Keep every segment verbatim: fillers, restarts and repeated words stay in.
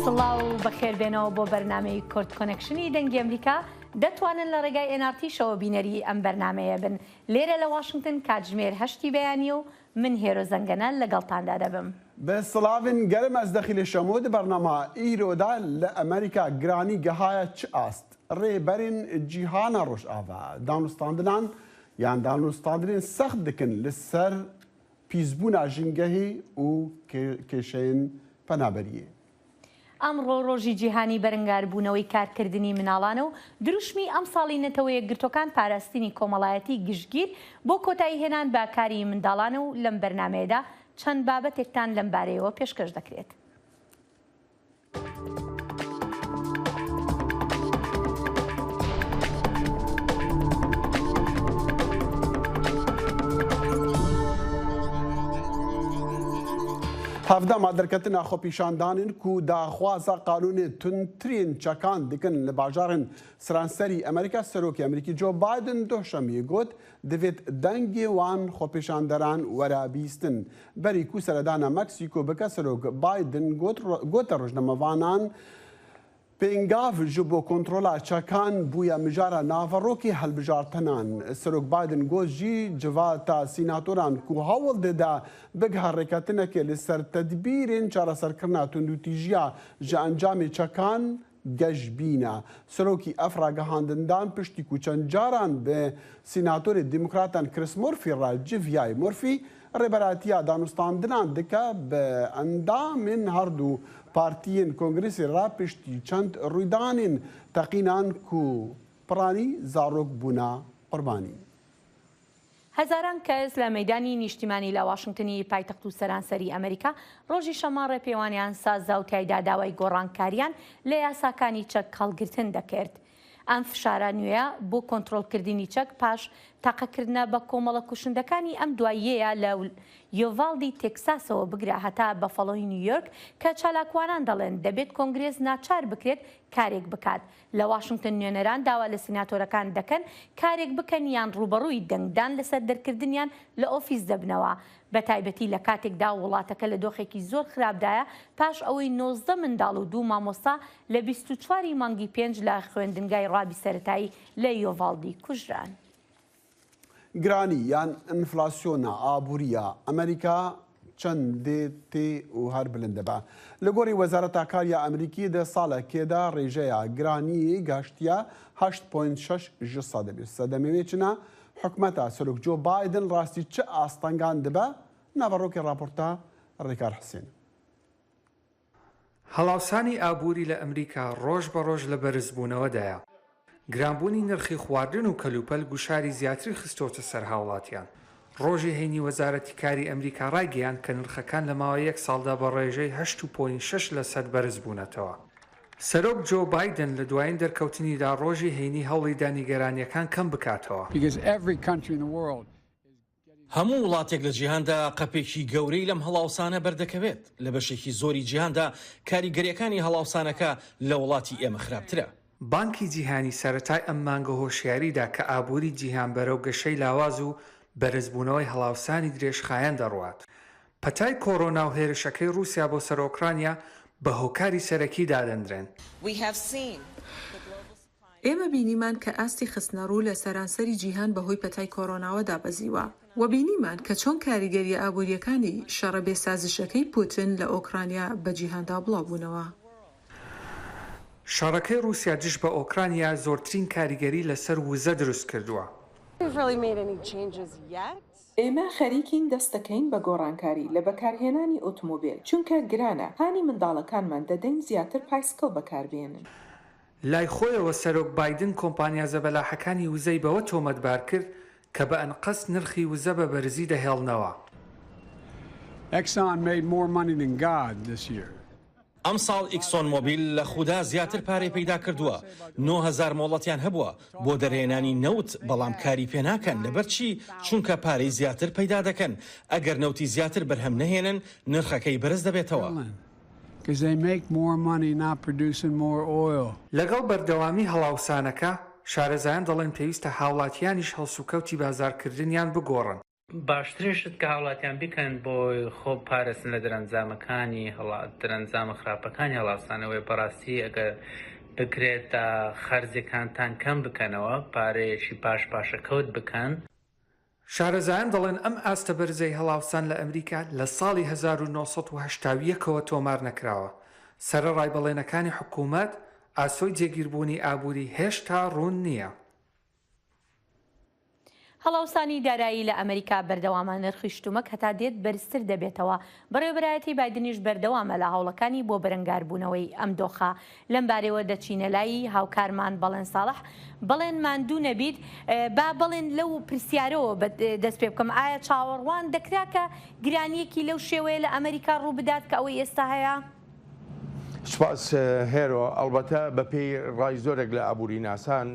سڵاو و بەخێربێنەوە بۆ بەرنامەی کورد کۆنەکشنی دەنگی ئەمریکا. دەتوانن لە ڕێگای ئێن ئار تیشەوە بینەری ئەم بەرنامەیە بن. لێرە لە واشنگتن کاتژمێر هەشتی بەیانیە و من هێرۆ زەنگەنە لەگەڵتاندا دەبم. Bi silavên germ ez Dexîlê Şemo di bernama îro de li Amerîka giranî gihaya çi ast? Rêberên cîhana Rojava danûstandinan yan danûstandinên sext dikin li ser pîsbûna jingehê û kê-, kêşeyên penaberiyê. ئەمڕۆ ڕۆژی جیهانی بەرەنگاربوونەوەی کارکردنی مناڵانە و دروشمی ئەم ساڵی نەتەوە یەکگرتوەکان پاراستنی کۆمەڵایەتی گشتگیر بۆ کۆتایی هێنان بە کاری منداڵانە و لەم بەرنامەیەدا چەند بابەتێکتان لەم بارەیەوە پێشکەش دەکرێت. Hevdema derketina xwepîşandanên ku daxwaza qanûnên tundtirîn çekan dikin li bajarên seranserî Amerîka, Serokê Amerîkî Joe Biden Duhşemiyê got, divêt dengê wan xwepêşanderan were bîstin. Berî ku seredana Meksîko bike, Serok Biden got, gote rojnamevanan, pêngav ji bo kontrola çekan bûye mijara naverokê hilbijartinan. Serok Biden got jî civata sînatoran ku hewl dide bigihe rêketinekê li ser tedbîrên çareserkirina tundûtîjiya ji encamê çekan geş bîne. Serokî ev ragihandindan piştî ku çend caran bi sînatorê demokratan Chris Murphy re civiyayê. Murphy, rêberatiya danûstandinan dike bi endamên herdu partiyên kongresê re piştî çend rûydanên teqînan ku piranî zarok bûne qurbanî. هەزاران کەس لە مەیدانی نیشتیمانی لە واشنگتنی پایتەخت و سەرانسەری ئەمریکا ڕۆژی شەممە ڕێپێوانیان سازدا و تیایدا داوای گۆڕانکاریان لە یاساکانی چەک هەڵگرتن دەکرد. ئەم فشارە نوێیە بۆ کۆنترۆلکردنی چەک پاش تەقەکردنە بە کۆمەڵە کوشندەکانی ئەم دواییەیە لە یۆڤاڵدی تێکساسەوە بگرە هەتا بەفەڵۆی نیویۆرک کە چالاکوانان دەڵێن دەبێت کۆنگرێس ناچار بکرێت کارێک بکات. لە واشنگتن نوێنەران داوا لە سیناتۆرەکان دەکەن کارێک بکەن یان ڕوبەڕووی دەنگدان لەسەر دەرکردنیان لە ئۆفیس دەبنەوە، بە تایبەتی لە کاتێکدا وڵاتەکە لە دۆخێکی زۆر خراپدایە پاش ئەوەی نۆزدە منداڵ و دوو مامۆستا لە بیست و چواری مانگی پێنج لە خوێندنگای ڕابی سەرەتایی لە یۆڤاڵدی کوژران. Giranî yan enflasyona aboriya Amerîka çendê tê û her bilind dibe. Li gorî Wezareta Kar ya Amerîkî di salekê de rêjeya giraniyê gehiştiye heşt point şeş ji sedemê. Sedemê wê çi ne? Hikûmeta Serok Joe Biden rastî çi astengan dibe? Naverokê raporta Rêkar Hisên. هەڵاوسانی ئابووری لە ئەمریکا ڕۆژ بە ڕۆژ لە بەرزبوونەوەدایە. گرانبوونی نرخی خواردن و کەلوپەل گوشاری زیاتری خستۆتە سەر هاوڵاتیان. ڕۆژی هەینی وەزارەتی کاری ئەمریکا ڕایگەیاند کە نرخەکان لە ماوەی یەک ساڵدا بە ڕێژەی هەشت و پۆینت شەش لە سەد بەرزبوونەتەوە. سەرۆک جۆ بایدن لە دوایین دەرکەوتنیدا ڕۆژی هەینی هەوڵی دانیگەرانیەکان کەم بکاتەوە. Because every country in the world هەموو وڵاتێک لە جیهاندا قەپێکی گەورەی لەم هەڵاوسانە بەردەکەوێت. لە بەشێکی زۆری جیهاندا کاریگەرییەکانی هەڵاوسانەکە لە وڵاتی ئێمە خراپترە. بانکی جیهانی سەرەتای ئەم مانگە هۆشیاری دا کە ئابووری جیهان بەرەو گەشەی لاواز و بەرزبوونەوەی هەڵاوسانی درێژخایەن دەڕوات. پەتای کۆرۆنا و هێرشەکەی ڕووسیا بۆ سەر ئۆکرانیا بە هۆکاری سەرەکی دادەندرێن. ئێمە بینیمان کە ئاستی خستنەڕوو لە سەرانسەری جیهان بەهۆی پەتای کۆرۆناوە دابەزیوە و بینیمان کە چۆن کاریگەرییە ئابوورییەکانی شەڕە بێ سازشەکەی پوتن لە ئۆکرانیا بە جیهاندا بڵاوبوونەوە. شەڕەکەی ڕووسیا دژ بە ئۆکرانیا زۆرترین کاریگەری لەسەر وزە دروست کردووە. ئێمە خەریکین دەست دەکەین بە گۆڕانکاری لە بەکارهێنانی ئۆتۆمۆبێل، چونکە گرانە، هانی منداڵەکانمان دەدەین زیاتر پایسکڵ بەکاربێنن. لای خۆیەوە سەرۆک بایدن کۆمپانیا زەبەلاحەکانی وزەی بەوە تۆمەتبار کرد کە بە ئەنقەست نرخی وزە بە بەرزی دەهێڵنەوە. Exxon made more money than God this year. ئەمساڵ ئیکسۆن مۆبیل لە خودا زیاتر پارەی پەیدا کردووە. نۆ هەزار مۆڵەتیان هەبووە بۆ دەرهێنانی نەوت، بەڵام کاری پێ ناکەن. لەبەر چی؟ چونکە پارەی زیاتر پەیدا دەکەن. ئەگەر نەوتی زیاتر بەرهەم نەهێنن، نرخەکەی بەرز دەبێتەوە. Because they make more money not producing more oil. لەگەڵ بەردەوامی هەڵاوسانەکە، شارەزایان دەڵێن پێویستە هاوڵاتیانیش هەڵسوکەوتی بازارکردنیان بگۆڕن. باشترین شت کە هاوڵاتیان بیکەن بۆ خۆ پارێزن لە دەرەنجامەکانی هەڵا-، دەرەنجامە خراپەکانی هەڵاوسانەوەی، بەڕاستی ئەگەر بکرێت تا خەرجەکانتان کەم بکەنەوە، پارەیەکی پاش پاشەکەوت بکەن. شارەزایان دەڵێن ئەم ئاستە بەرزەی هەڵاوسان لە ئەمریکا لە ساڵی هەزار و نۆ سەد و هەشتا و یەک ەوە تۆمار نەکراوە. سەرەڕای بەڵێنەکانی حکوومەت، ئاسۆی جێگیربوونی ئابووری هێشتا ڕوون نییە. هەڵاوسانی دارایی لە ئەمریکا بەردەوامە، نرخی شتومەک هەتا دێت بەرزتر دەبێتەوە. بەڕێوەبەرایەتی بایدنیش بەردەوامە لە هەوڵەکانی بۆ بەرەنگاربوونەوەی ئەم دۆخە. لەم بارەوە دەچینە لای هاوکارمان بەڵێن ساڵح. بەڵێن ماندوو نەبیت، با بەڵێن لەو پرسیارەوە دەست پێ بکەم، ئایا چاوەڕوان دەکرا کە گرانیەکی لەو شێوەیە لە ئەمریکا ڕوو بدات کە ئەوەی ئێستا هەیە؟ سپاس هێرۆ. ئەڵبەتە بە پێی ڕای زۆرێک لە ئابووری ناسان،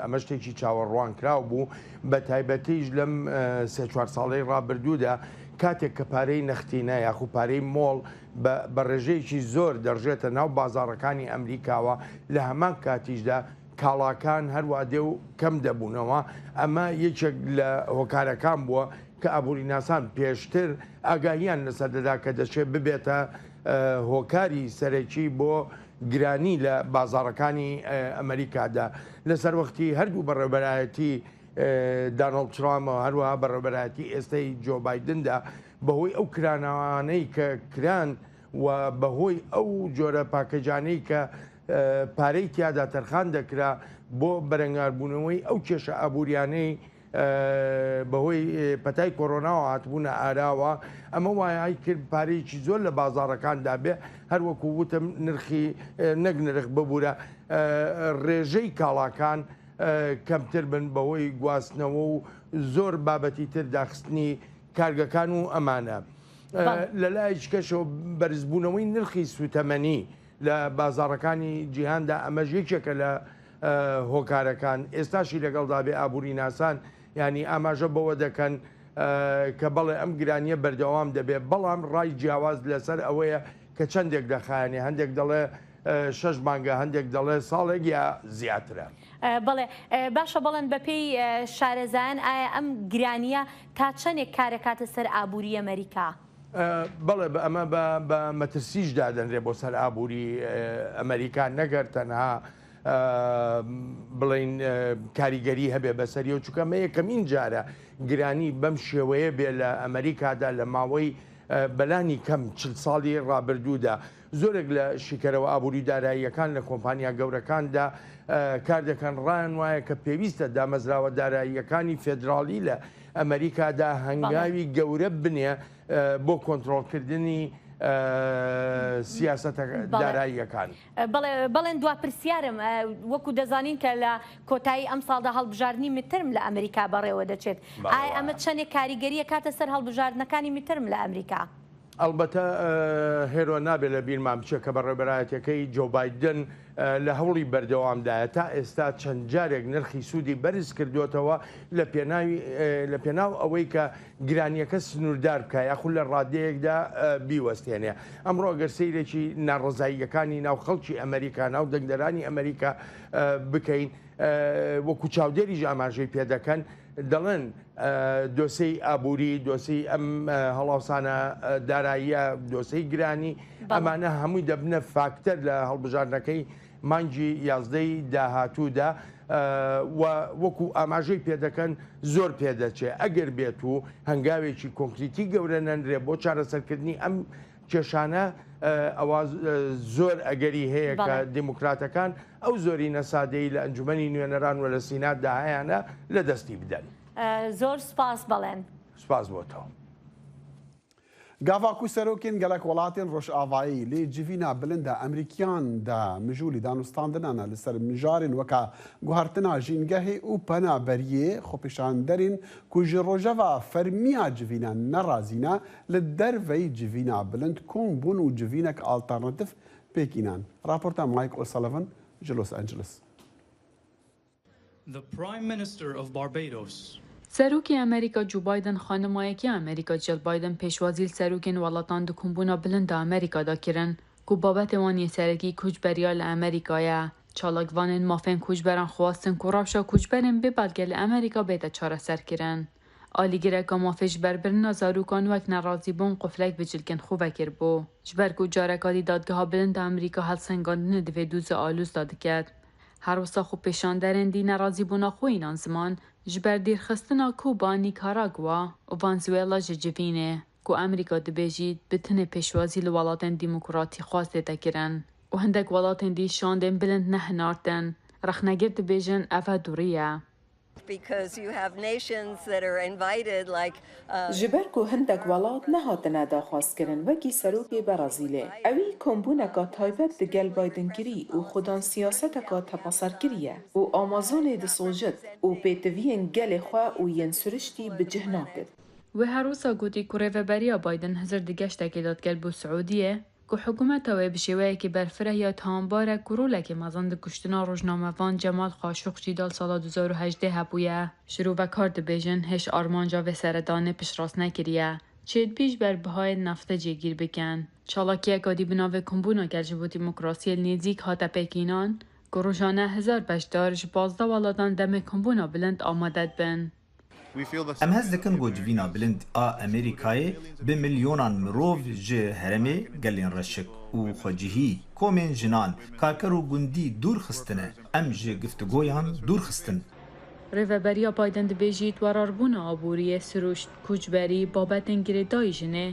ئەمە شتێکی چاوەڕوان کراو بوو، بە تایبەتیش لەم سێ چوار ساڵەی ڕابردوودا، کاتێک کە پارەی نەختینە یاخو پارەی مۆڵ بە ڕێژەیەکی زۆر دەڕژێتە ناو بازاڕەکانی ئەمریکاوە، لە هەمان کاتیشدا کاڵاکان هەروە دێ و کەم دەبوونەوە. ئەمە یەکێک لە هۆکارەکان بووە کە ئابووریناسان پێشتر ئاگاهیان لەسەر دەدا کە دەشێت ببێتە هۆکاری سەرەکی بۆ گرانی لە بازاڕەکانی ئەمریکادا. لەسەر وەختی هەردوو بەڕێوەبەرایەتی دانەڵد ترامپ و هەروەها بەڕێوەبەرایەتی ئێستای جۆ بایدندا، بەهۆی ئەو کرانەوانەی کە کران و بەهۆی ئەو جۆرە پاکەجانەی کە پارەی تیادا تەرخان دەکرا بۆ بەرەنگاربوونەوەی ئەو کێشە ئابووریانەی بەهۆی پەتای کۆرۆناوە هاتبوونە ئاراوە، ئەمە وایە کرد پارەیەکی زۆر لە بازاڕەکاندا بێ، هەروەکو وتم نرخی، نەک نرخ، ببوورە، ڕێژەی کاڵاکان کەمتر بن بەهۆی گواستنەوە و زۆر بابەتی تر، داخستنی کارگەکان و ئەمانە. لە لایەکی کەشەوە بەرزبوونەوەی نرخی سوتەمەنی لە بازاڕەکانی جیهاندا، ئەمەش یەکێکە لە هۆکارەکان. ئێستاشی لەگەڵدا بێ، ئابووریناسان یانی ئاماژە بەوە دەکەن کە بەڵێ ئەم گرانیە بەردەوام دەبێت، بەڵام ڕای جیاواز لەسەر ئەوەیە کە چەندێک دەخایەنێ، هەندێک دەڵێ شەش مانگە، هەندێک دەڵێ ساڵێک یا زیاترە. بەڵێ، باشە، بەڵێن بە پێی شارەزایان ئایا ئەم گرانیە تا چەندێک کارەکاتە سەر ئابووری ئەمریکا؟ بەڵێ، بە ئەمە بە مەترسیش دادەنرێ بۆ سەر ئابووری ئەمریکا، نەگەر تەنها بڵین کاریگەری هەبێ بەسەریەوە، چونکە مە یەکەمین جارە گرانی بەم شێوەیە بێ لە ئەمریکادا لە ماوەی بەلانی کەم چل ساڵی ڕابردوودا. زۆرێک لە شیکەرەوە ئابووری داراییەکان لە کۆمپانیا گەورەکاندا کار دەکەن، ڕایان وایە کە پێویستە دامەزراوە داراییەکانی فێدراڵی لە ئەمریکادا هەنگاوی گەورە بنێ بۆ کۆنترۆڵکردنی سیاسەتە داراییەکان. بەڵێ، بەڵێن دوا پرسیارم، وەکو دەزانین کە لە کۆتایی ئەم ساڵدا هەڵبژاردنی میدترم لە ئەمریکا بەڕێوە دەچێت، ئایا ئەمە چەندێک کاریگەریە کاتە سەر هەڵبژاردنەکانی میدترم لە ئەمریکا؟ ئەڵبەتە هێرۆ نابێ لە بیرمان بچێ کە بەڕێوەبەرایەتیەکەی جۆ بایدن لە هەوڵی بەردەوامدایە، تا ئێستا چەند جارێک نرخی سوودی بەرز کردوتەوە لە پێناوی، لە پێناو ئەوەی کە گرانیەکە سنووردار بکە یاخود لە ڕادەیەکدا بیوەستێنێ. ئەمڕۆ گەر سەیرێکی ناڕزاییەکانی ناو خەڵکی ئەمریکا، ناو دەنگدەرانی ئەمریکا بکەین، وەکو چاودێریش ئاماژەی پێدەکەن، دەڵێن دۆسەی ئابووری، دۆسەی ئەم هەڵاوسانە داراییە، دۆسەی گرانی، ئەمانە هەمووی دەبنە فاکتەر لە هەڵبژاردنەکەی مانگی یازدەی داهاتوودا. و وەکو ئاماژەی پێدەکەن زۆر پێدەچێ ئەگەر بێت و هەنگاوێکی کۆنکریتی گەورە نەنرێ بۆ چارەسەرکردنی ئەم کێشانە، ئەوە زۆر ئەگەری هەیە کە دیموکراتەکان ئەو زۆرینە سادەی لە ئەنجومەنی نوێنەران و لە سیناتدا هەیانە لە دەستی بدەن. زۆر سپاس بەڵێن. سپاس بۆ تۆ. Gava ku serokên gelek welatên Rojavayî lê civîna bilind a Emerîkiyan de mijûlî danûstandinane li ser mijarên weka guhertina jîngehê û penaberiyê, xwepêşanderên ku ji rojeva fermî ya civînan nerazî ne, li derveyî civîna bilind kom bûn û civînek alternatîf pêk înan. Raporta Mike O'Sullivan ji Los Angeles. The Prime Minister of Barbados. Serokê Amerîka Joe Biden, Xanima Yekê Amerîka Jill Biden pêşwazî li serokên welatan di kombûna bilind a Amerîka de kirin, ku babetê wan yê serekî koçberiya li Amerîka ye. Çalakvanên mafên koçberan xwestin ku rewşa koçberên bê belge li Amerîka bête çareserkirin. Alîgireka mafê ji ber birina zarokan wek nerazîbûn quflek bi cilkên xwe vekiribû. Ji ber ku careka dî Dadgeha Bilind a Amerîka helsengandinê di vê dûzê alûz de diket. Her wisa xwepêşanderên dî nerazîbûna xwe înan ziman ji ber dûrxistina Kuba, Nîkaragwa û Venezuela ji civînê, ku Amerîka dibêjît bi tinê pêşwazî li welatên demokratî xwest tête kirin û hindek welatên dî şandên bilind nehinartin. Rexnegir dibêjin ev dûrî ye. Because you have nations that are invited, like, uh, Ji ber ku hindek welat nehatine daxwazkirin, wekî serokê Berezîlê. Ewî kombûneka taybet digel Biden kirî û xudan siyaseteka tepaser kiriye û Amazonê disojit û pêtiviyên gelê xwe û yên siriştî bi cih nakit. Wê her wisa gotî ku rêveberiya Biden hizir di geştekê de digel bo Siûdiyê, ku hikûmeta wê bi şêweyekî berfireh ya tawanbar e ku rolekê mezin di kuştina rojnamevan Cemal Xaşoqjî de li sala du hezar û hejdeh hebûye. Şirovekar dibêjin hêj armanca vê seredanê piştrast nekiriye. Çêdibî ji ber bihayên neftê cêgîr bikin. Çalakiyeka dî bi navê Kombûna Gel ji bo Demokrasiyê li nêzîk hate pêkînan, ku rojane hezar beşdar ji pazdeh welatan demê Kombûna Bilind amade dibin. Em hez dikin ku civîna bilind a Amerîkayê bi milyonan mirov ji herêmê gelên reşik û xwecihî, komên jinan, karker û gundî dûr xistine. Em ji giftugoyan dûr xistin. Rêveberiya Biden dibêjît werarbûna aboriyê, sirûşt, koçberî, babetên girêdayî jinê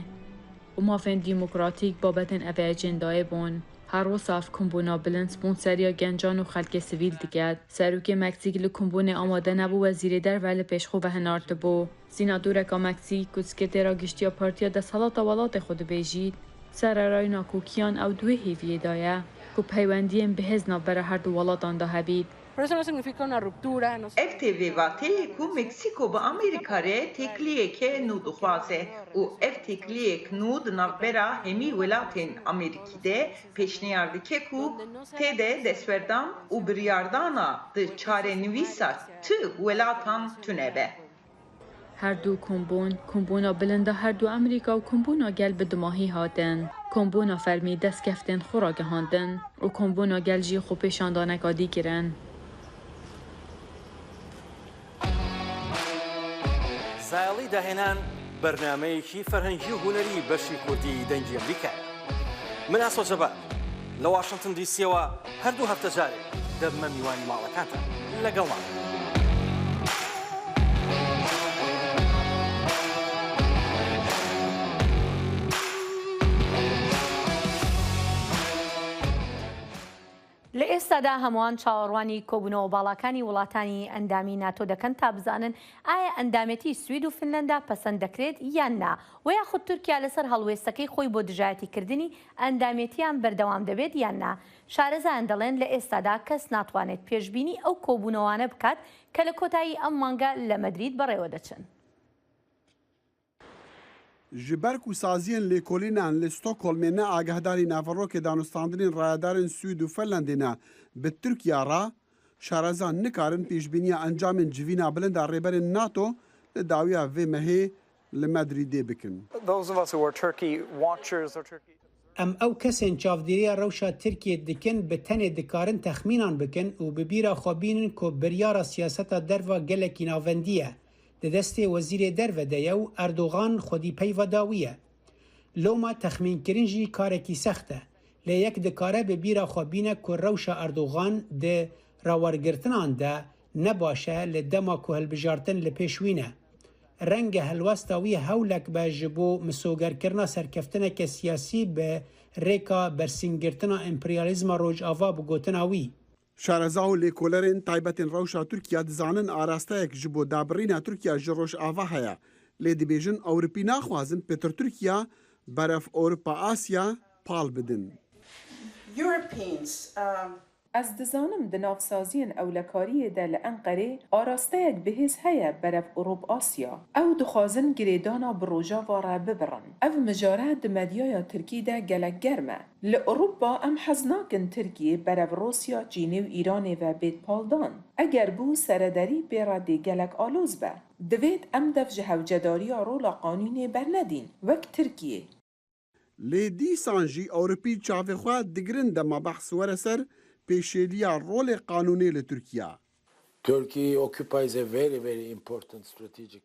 û mafên demokratîk babetên evê ecêndayê bûn. Her wisa ev kombûna bilind sponseriya gencan û xelkê sivîl diket. Serokê Meksîk li kombûnê amade nebû, wezîrê derve li pêş xwe vehinartibû. Sînadoreka Meksîk ku sekretera giştî ya partiya desthelata welatê xwe dibêjît, sererayî nakokiyan ew di wê hêviyê de ye ku peywendiyên bihêz navbera her du welatan de hebît. Pero eso no significa una ruptura, no. Ev tê vê vateyê ku Meksîko bi Amerîka re têkiliyeke nû dixwaze û ev têkiliyek nû di navbera hemî welatên Amerîkî de pêşniyar dike ku tê de destwerdan û biryardana di çarenivîsa tu welatan tune be. Her du kombûn, kombûna bilind a her du Amerîka û kombûna gel bi dumahî hatin. Kombûna fermî destkeftên xwe ragihandin û kombûna gel jî xwepêşandaneka dî kirin. زایەڵی داهێنان بەرنامەیەکی فەرهەنگی و هونەری بەشی کوردی دەنگی ئەمریکایە. من ئاسۆ جەبار لە واشنگتن دیسیەوە هەردوو هەفتە جارێک دەبمە میوانی ماڵەکانتان. لەگەڵمان. لە ئێستادا هەمووان چاوەڕوانی کۆبوونەوە باڵاکانی وڵاتانی ئەندامی ناتۆ دەکەن تا بزانن ئایا ئەندامێتی سوید و فنلەندا پەسەند دەکرێت یان نا، و یاخود تورکیا لەسەر هەڵوێستەکەی خۆی بۆ دژایەتیکردنی ئەندامێتیان بەردەوام دەبێت یان نا. شارەزایان دەڵێن لە ئێستادا کەس ناتوانێت پێشبینی ئەو کۆبوونەوانە بکات کە لە کۆتایی ئەم مانگە لە مەدرید بەڕێوە دەچن. Ji ber ku saziyên lêkolînan li Stockholmê ne agahdarî naverokê danûstandinên rayedarên Swîd û Finlandê ne bi Tirkiya re, şarezan nikarin pêşbîniya encamên civîna bilind a rêberên nato li dawiya vê mehê li Madrîdê bikin. Those of us who are Turkey watchers or Turkey Em ew kesên çavdêriya rewşa Tirkiyê dikin, bi tenê dikarin texmînan bikin û bi bîra xwe bînin ku biryara siyaseta derva gelekî navendî ye. Di destê Wezîrê Derve de ye û Erdogan xwedî peyva dawî ye. Loma texmînkirin jî karekî sext e. Lê yek dikare bi bîra xwe bîne ku rewşa Erdogan di rawergirtinan de ne baş e, li dema ku hilbijartin li pêş wî ne. Renge helwesta wî hewlek be ji bo misogerkirina serkeftineke siyasî bi rêka bersîngirtina emperyalîzma Rojava, bi gotina wî. Şareza û lêkolerên taybetên rewşa Tirkiya dizanin arasteyek ji bo dabirîna Tirkiya ji Rojava heye. Lê dibêjin Ewropî naxwazin pêtir Tirkiya berev Ewropa Asya pal bidin. Europeans, um, Ez dizanim di nav saziyên ewlekariyê de li Enqerê arasteyek bihêz heye berev Ewrop Asya. Ew dixwazin girêdana bi Rojava re bibirin. Ev mijare di medyaya Tirkî de gelek germ e. Li Ewropa em hez nakin Tirkiyê berev Rûsya, Çînê û Îranê ve bêt paldan. Eger bû serederî pê re dê gelek aloz be. Divêt em dev ji hewcedariya rola qanûnê bernedîn, wek Tirkiyê. Lê dîsan jî Ewropî çavê xwe digirin dema behs were ser pêşêliya rolê qanûnê li Tirkiya. Turkey occupies a very, very important strategic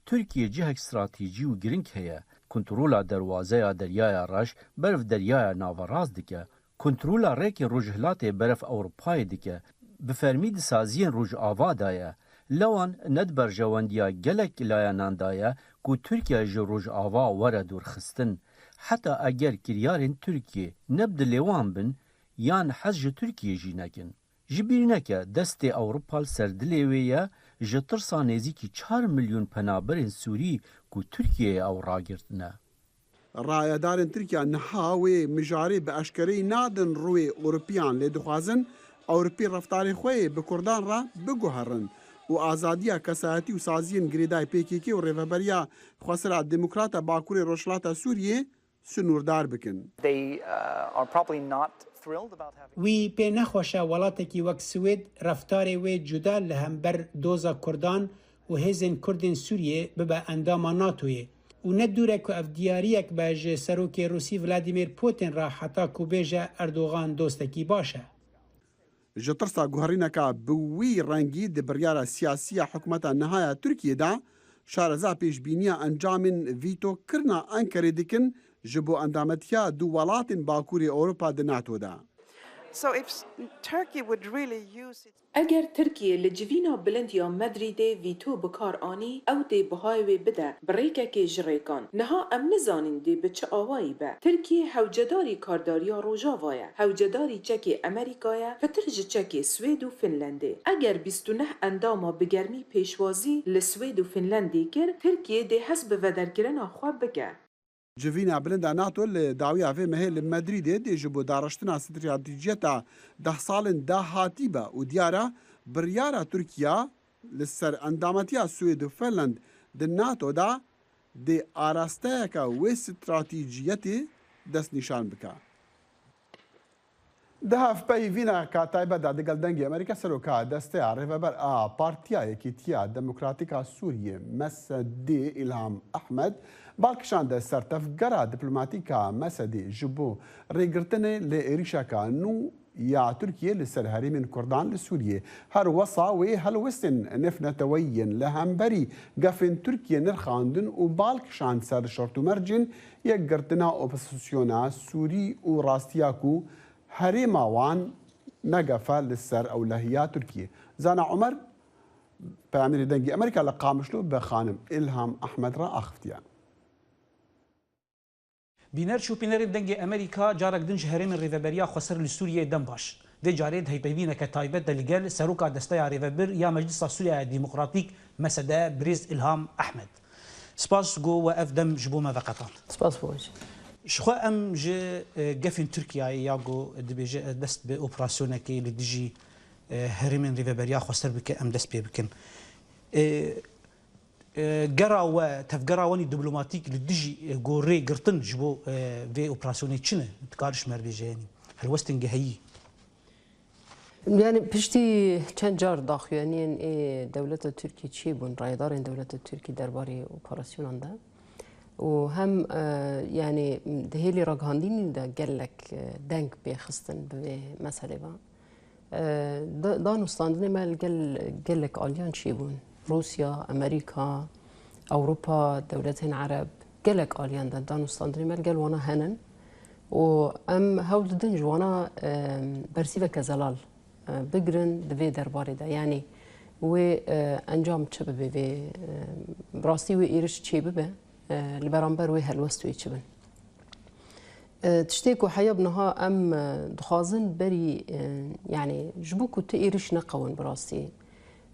Tirkiye cihek stratejî û girîng heye. Kontrola derwazeya Deryaya Reş ber bi Deryaya Naverast dike. Kontrola rêkên Rojhilatê ber bi Ewropayê dike. Bi fermî di saziyên Rojava de ye. Lewan ne di berjewendiya gelek layanan de ye ku Tirkiye ji Rojava were dûrxistin. Heta eger kiryarên Tirkiye ne bi dilê wan bin, yan hez ji Tirkiye jî nekin. Ji bîr neke, destê Ewropa li ser dilê wê ye, ji tirsa nêzîkî çar milyon penaberên Sûrî ku Tirkiyeyê ew ragirtine. Rayedarên Tirkiye niha wê mijarê bi eşkereyî nadin rûyê Ewropiyan, lê dixwazin Ewropî reftarê xwe yê bi Kurdan re biguherin û azadiya kesayetî û saziyên girêdayî P K K û Rêveberiya Xwesera Demokrata Bakurê Rojhilata Sûriyê sinûrdar bikin. They, uh, are probably not thrilled about having Wî pê nexweş e welatekî wek Swêd reftarê wê cuda li hember doza Kurdan û hêzên Kurdên Sûriyê bibe endama NATOyê. Û ne dûr e ku ev diyariyek be ji serokê Rûsî Vladimir Putin re heta ku bêje Erdogan dostekî baş e. Ji tirsa guherîneka bi wî rengî di biryara siyasî ya hikûmeta niha ya Tirkiyê de, şareza pêşbîniya encamên vîto kirina Enkerê dikin ji bo endametiya du welatên Bakurê Ewropa di NATO de. So if s- Turkey would really use its Eger Tirkiye li civîna bilind ya Madrîdê vîto bi kar anî, ew dê bihayê wê bide bi rêkekê ji rêkan. Niha em nizanîn dê bi çi awayî be. Tirkiye hewcedarî kardariya Rojava ye, hewcedarî çekê Amerîka ye, pitir ji çekê Swêd û Finlendê. Eger bîst û neh endama bi germî pêşwazî li Swêd û Finlendê kir, Tirkiye dê hez bi vederkirina xwe bike. Civîna bilind a NATO li dawiya vê mehê li Madrîdê dê ji bo dareştina stratejiyeta deh salên dahatî be û diyar e biryara Tirkiya li ser endametiya Swêd û Finland di NATO de dê arasteyeke wê stratejiyetê destnîşan bike. Di hevpeyvîneka taybet de digel Dengê Amerîka, seroka Desteya Rêveber a Partiya Yekîtiya Demokratîk a Sûriyê, M S D, Îlham Ehmed, bal kişande ser tevgera diplomatîk a M S D ji bo rêgirtinê li êrîşeka nû ya Tirkiyê li ser herêmên Kurdan li Sûriyê. Her wisa wê helwestên nêvneteweyî yên li hemberî gefên Tirkiyê nirxandin û bal kişand ser şert û mercên yekgirtina opozisyona Sûrî û rastiya ku herêma wan ne gef e li ser ewlehiya Tirkiyê. Zana Omer, peyamêrê Dengê Amerîka li Qamişlo bi xanim Îlham Ehmed re axiftiye. Bîner şopînerên Dengê Amerîka carek din ji herêmên Rêveberiya Xweser li Sûriyeyê dem baş. Vê carê di hevpeyvîneke taybet de li gel Seroka Desteya Rêvebir ya Meclisa Sûriya Demokratîk, M S D, birêz Îlham Ehmed. Spas ku we ev dem ji bo me veqetand. Spas bo we jî. Ji xwe em ji, e, gefên Tirkiyeyê ya ku dibêje, e, dest bi operasyonekê li dijî, e, herêmên Rêveberiya Xweser bike, em dest pê bikin. E, e, gera we, tevgera we nî diplomatîk li dijî, e, ku rê girtin ji bo, e, vê operasyonê çi ne? Dikare ji me re bêje, yanî helwestên geheyî. Yani piştî çend car daxuyaniyên ê dewleta Tirkî çêbûn, rayedarên dewleta Tirkî derbarê operasyonan de û hem, e, yani di hêlî ragihandinî de gelek, e, deng pê xistin bi vê meselê ve. E, da-, danûstandinê me li gel gelek aliyan çêbûn. Rûsya, Amerîka, Ewropa, dewletên Ereb, gelek aliyan de danûstandinê me li gel wana henin. Û em hewl didin ji wana, e, bersîveke zelal, e, bigirin di vê derbarê de. Yanî wê, e, encam çi bibe vê, e, bi rastî wê êriş çê bibe, e, li beramber wê helwest wê çi bin. E, tiştê ku heya bi niha em, e, dixwazin berî, e, yanî ji bo ku tu êriş neqewin bi rastî,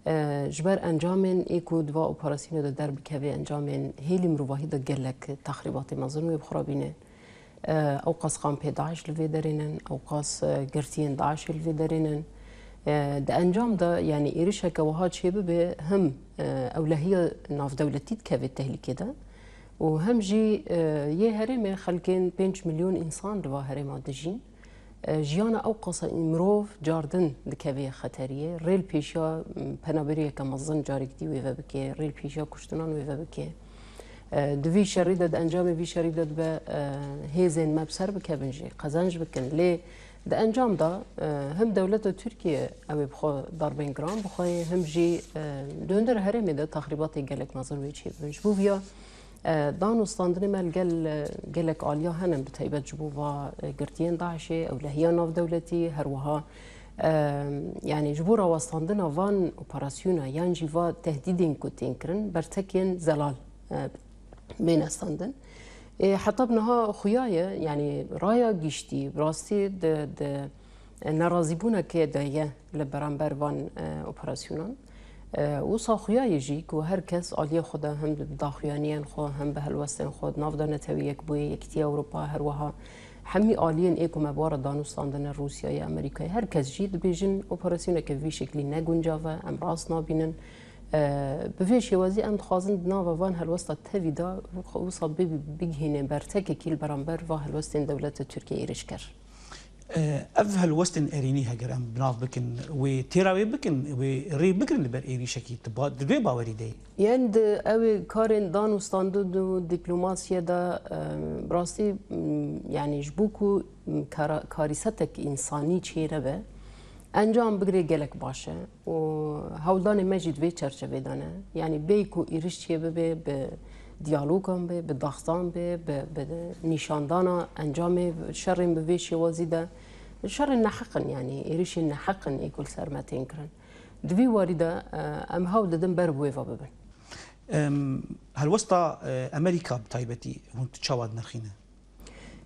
e, ji ber encamên ê ku di va operasyonê de derbikeve, encamên hêlî mirovahî de gelek texrîbatê mezin wê bi xwe re bîne. E, ew qas kampê DAIŞ li vê derê nin, ew qas, e, girtiyên DAIŞê li vê derê nin. E, di encam de, yanî êrişeke wiha çêbibe, him, e, ewlehiya navdewletî dikeve tehlîkê de û hem jî, e, yê herêmê xelkên pênc milyon însan li va herêma dijîn. E, jiyana ew qasa mirov cardin dikeve xeteriyê. Rê li pêşiya, m, penaberiyeke mezin carek dî wê vebike, rê li pêşiya kuştinan wê vebike. E, di vî şerî de, di encamê vî şerî de dibe, e, hêzên me bi ser bikevin jî, qezenc bikin. Lê Di encam de, e, him dewleta Tirkiye ew ê bi xwe darbên giran bixwe, him jî, e, di hundir herêmê de texrîbatê gelek mezin wê çêbibin. Ji bo viya, e, dan û standinê me li gel, e, gelek aliya hene, bi taybet ji bo va, e, girtiyên DAIŞê, ewlehiya navdewletî, her wiha, e, yanî ji bo rawestandina van operasyona yan jî va tehdîdên ku tên kirin, bertekên zelal, e, bêne standin. Ê, heta bi niha xuya ye, yanî raya giştî, bi rastî di, di nerazîbûnekê de ye li beramber van, e, operasyonan. E, wisa xuya ye jî ku her kes aliyê xwe de hem bi daxuyaniyên xwe, hem bi helwestên xwe di nav de Netewê Yekbûyî, Yekîtiya Ewropa, her wiha hemî aliyên ê ku me bi wan re danûstandine, Rûsyayê, Amerîkayê, her kes jî dibêjin operasyoneke vî şeklî ne guncav e, em rast nabînin. E, bi vê şêwazî em dixwazin di nava van helwesta tevî de wisa bê-, bigihînê bertekekî li beramber va helwestên dewleta Tirkiye êrîşker. E, ev helwestên erênî heger em bi nav bikin, wê têra wê bikin, wê rê bigirin li ber êrîşekî, tu ba-, di vê bawerî de yî? Yên di ew ê karên dan û standin û dîplomasiyê de, e, bi rastî, m, yanî ji bo ku, m, kara-, karîsetek însanî çê nebe, encam bigirê gelek baş e. û hewldanê me jî di vê çerçevê de ne. Yanî bêyî ku êrîş çêbibe, bi diyalogan be, bi daxtan be, bi, bi nîşandana encamê şerên bi vê şêwazî de, şerên neheq in, yanî êrîşên neheq in ê ku li ser me tên kirin. Di vî warî de, e, em hewl didin ber bi wê ve bibin. Em, helwesta, e, Amerîka bi taybetî hûn tu çawa dinirxîne?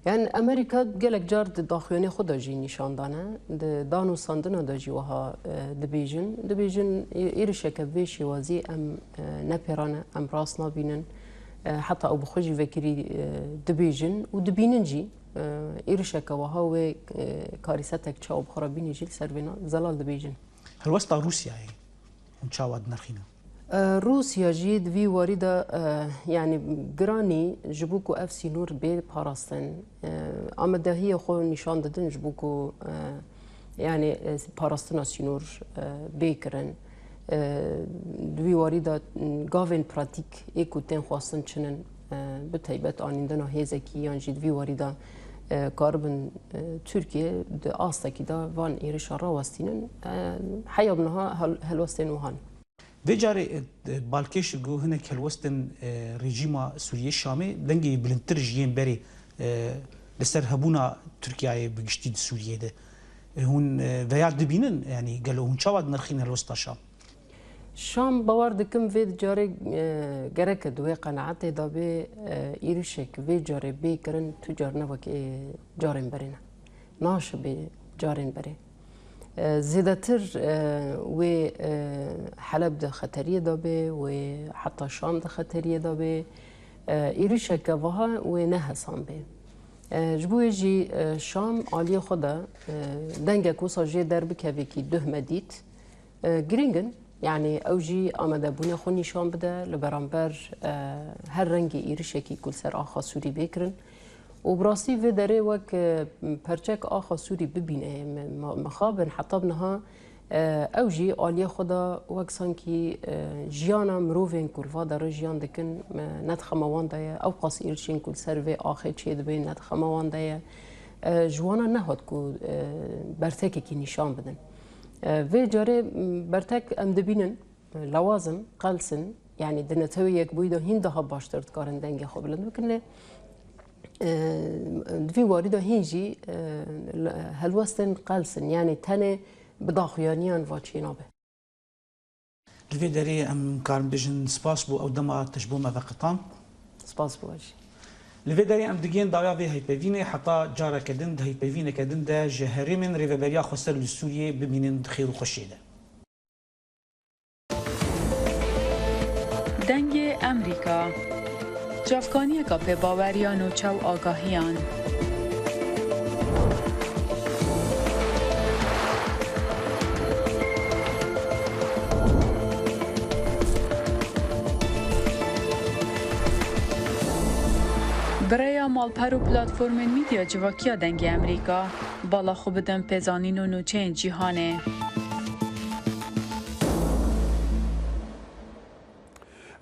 Yanî Amerîka gelek car di daxuyanê xwe de jî nîşan dane, di dan û standina de jî wiha, e, dibêjin. Dibêjin, ê-, êrişeke vê şêwazî em, e, ne pêran e, em rast nabînin. E, heta ew bi xwe jî vekirî, e, dibêjin û dibînin jî, e, êrişeke wiha wê, e, karîsetek çawa bi xwe re bînî jî li ser vêna zelal dibêjin. Helwesta Rûsyayê hûn çawa dinirxînin? E, Rûsya jî di vî warî de, e, yanî giranî ji bo ku ev sînor bê parastin, e, amadehiyê xwe nîşan didin ji bo ku, e, yanî, e, parastina sînor, e, bê kirin. E, di vî warî de, m, gavên pratîk ê ku tên xwestin çi nin, e, bi taybet anîndina hêzekî yan jî di vî warî de, e, karibin, e, Tirkiye di astekî de van êrişa rawestînin. E, heya bi niha hel-, helwestên wiha ne. Vê carê, e, balkêş ku hinek helwestên, e, rejîma Sûriyê Şamê dengê bilindtir ji yên berê, e, li ser hebûna Tirkiyeyê bi giştî di Sûriyê de. E, hûn, e, veya dibînin, yanî gelo hûn çawa dinirxîn helwesta Şam? Şam, bawer dikim vê carê, e, gereke di wê qenaetê de bê, e, êrişek vê carê bê kirin tu car ne wek, e, carên berê ne. Naşibe carên berê. E, zêdetir, e, wê, e, Heleb di xeteriyê de bê, wê heta Şam di xeteriyê de bê. E, êrişeke wiha wê ne hesan bê. E, ji bo wê jî, e, Şam aliyê xwe de, e, dengek wisa jê derbikevê kî duh me dît. E, girîng in. Yanî ew jî amadebûnê xwe nîşan bide li beramber, e, her rengî êrişekî ku li ser axa Sûrî bê kirin. Û bi rastî vê derê wek, e, perçek axa Sûrî bibîne, me, me, mixabin heta bi niha, e, ew jî aliyê xwe de wek sankî, e, jiyana mirovên ku li va derê jiyan dikin, e, ne di xema wan de ye, ew qas êrişên ku li ser vê axê çêdibên ne di xema wan de ye. E, ji wana nehat ku, e, bertekekî nîşan bidin. E, vê carê, m, bertek em dibînin, lewazim, qels in, yanî di Netewê Yekbûyî de hîn daha baştir dikarin dengê xwe bilind bikin, lê, e, di vî warî de hîn jî, e, helwestên qels in, yanî tenê bi daxuyaniyan va çênabe. Li vê derê em karin bêjin spas bo ew dema te ji bo me veqetan. Spas bo we jî. Li vê derê em digihên dawiya vê hevpeyvînê, heta careke din di hevpeyvîneke din de ji herêmên Rêveberiya Xweser li Sûriyê bimînin di xêr û xweşiyê de. Dengê Emerîka. Çavkaniyeka pêbaweriya nûçe û agahiyan. Bi rêya malper û platformên medya civakî ya Dengê Emerîka, bala xwe bidin pêzanîn û nûçeyên cîhanê.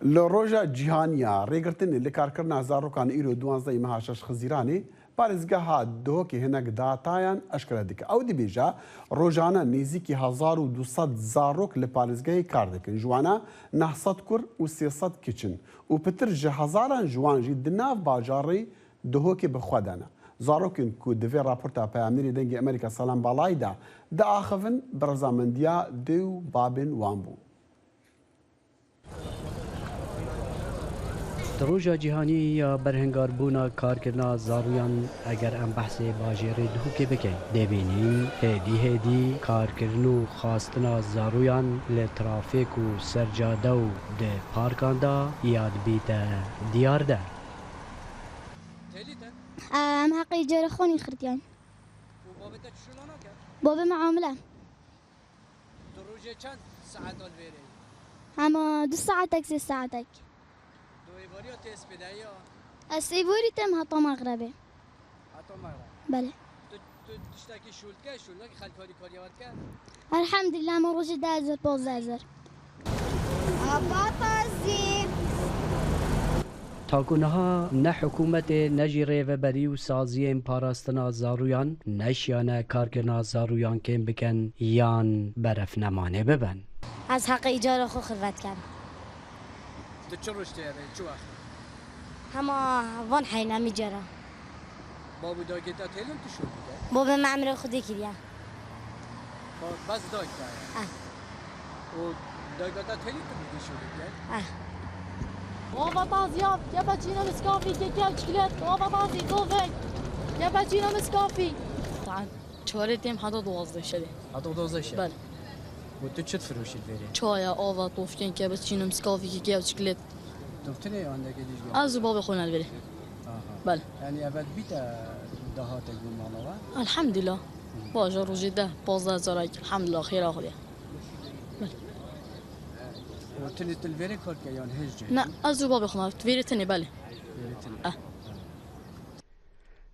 Li Roja Cîhanî ya Rêgirtinê li karkirina zarokan îro duwazdehê meha şeş Xizîranê, Parêzgeha Duhokê hinek datayan eşkere dike. Ew dibêje, rojane nêzîkî hezar û du sed zarok li parêzgehê kar dikin. Ji wana neh sed kur û sê sed kiç in û pitir ji hezaran ji wan jî di nav bajarê Duhokê bi xwe de ne. Zarokên ku di vê raporta peyamnêrê Dengê Amerîka Selam Balayî de diaxivin, bi rezamandiya dê û babên wan bû. Di Roja Cîhanî ya Berhingarbûna Karkirina Zaroyan, eger em behsê bajêrê Duhokê bikin, dê bînin hêdî hêdî karkirin û xwastina zaroyan li trafîk û ser cade û di parkan de ya dibîte diyar de. Em heqê îcara xwe nîxirtiyan. Û babê te çi şûla nake? Babê me amile. Tu rojê çend saet al vêrê? Hema du saetek, sê saetek. Tu êvariya tê spêdayî ya? Ez êvarî têm heta mexrebê. Heta mexreb? Belê. Tu, tu tiştekî şûl dike, şûl nake, xelk harî kariya we dike? Elhamdülillah, me rojê deh hezar, pazdeh hezar. Abatazî. Taku niha ne hikûmetê ne jî rêveberî û saziyên parastina zaroyan neşiyane karkirina zaroyan kêm bikin yan berefnemanê bibin. Ez heqê îcara xwe xirvet kem. Tu çi roj tê re, çi wext? Hema van heyna mi cara. Bab û dayikê te têlin tu şûr bike? Babê me emrê Xwedê kiriye. Ba-, bes dayik te ye? Eh. Û dayika te têlî tu bidî şûr bike? Eh. Ava taziya, kebe çîne miskafî, keke ew çiklet, ava tazi, dovek, kebe çîne miskafî. Saet çarê têm heta duwazdeh şevê. Heta duwazdeh şevê? Belê. Û tu çi difiroşî li vêrê? Çaya, ava, tofkên, kebe çîne miskafî, keke ew çiklet. Tu bi tenê yan deke dijgah? Ez û babê xwe ne li vêrê. Aha. Belê. Yanî eve dibîte dahatek bo mala we? Elhamdülillah. Bajar rojê deh, pazdeh hezar ek. Elhamdülillah, xêra Xwedê. Belê. Û tu li, tu li vêrê kar dike yan hêj cihê? Ne, ez û babê xwe ne, vêrê tenê, belê. Vêrê tenê. Eh.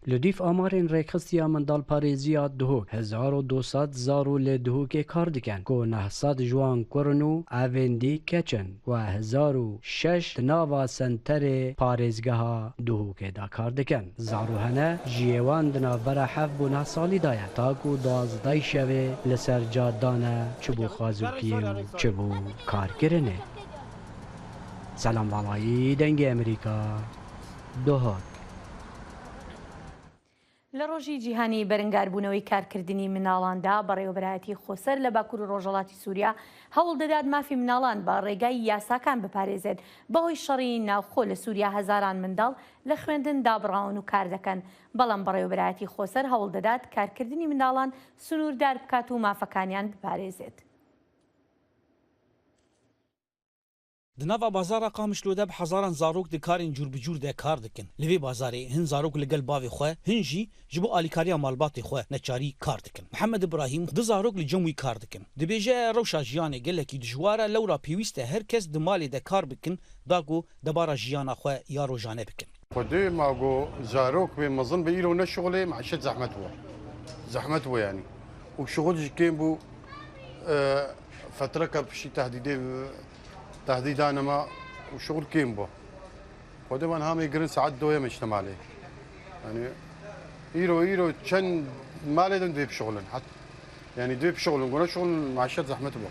Li dîv amarên rêkxistiya Mindalparêziya Duhok, hezar û du sed zaro li Duhokê kar dikin, ku neh sed ji wan kur in û evên dî keç in, û hezar û şeş di nava senterê parêzgeha Duhokê de kar dikin. Zaro hene, jiyê wan di navbera heft bo neh salî de ye, ta ku duwazdeh şevê li ser cad dane, çi bo xwazokiyê û çi bo karkirinê. Selam Valayî, Dengê Amerîka, Duhok. لە ڕۆژی جیهانی بەرەنگاربوونەوەی کارکردنی مناڵاندا، بەڕێوەبەرایەتی خۆسەر لە باکوور و ڕۆژهەڵاتی سووریا هەوڵ دەدات مافی مناڵان بە ڕێگای یاساکان بپارێزێت. بەهۆی شەڕی ناوخۆ لە سووریا، هەزاران منداڵ لە خوێندن دابڕاون و کار دەکەن، بەڵام بەڕێوەبەرایەتی خۆسەر هەوڵ دەدات کارکردنی مناڵان سنووردار بکات و مافەکانیان بپارێزێت. Di nava bazara Qamişlo de bi hezaran zarok di karên cûr bi cûr de kar dikin. Li vê bazarê hin zarok li gel bavê xwe, hin jî ji bo alîkariya malbatê xwe neçarî kar dikin. Mihemed Îbrahîm du zarok li cem wî kar dikin. Dibêje, rewşa jiyanê gelekî dijwar e, lewra pêwîst e her kes di malê de kar bikin, da ku debara jiyana xwe ya rojane bikin. Xwedê ma got zarok bê mezin be, îro ne şixulê, meîşet zehmet bû. Zehmet bû yanî. Û şixul jî kêm bû, e, fetreke piştî tehdîdê, tehdîdan e ma û şixul kêm bû. Xwedê van hamê girin saet doye me işte malê. Yanî îro, îro çend malê din dê bişixulin. Hat, yanî dê bişixulin, gona şixulin, meîşet zehmet bû.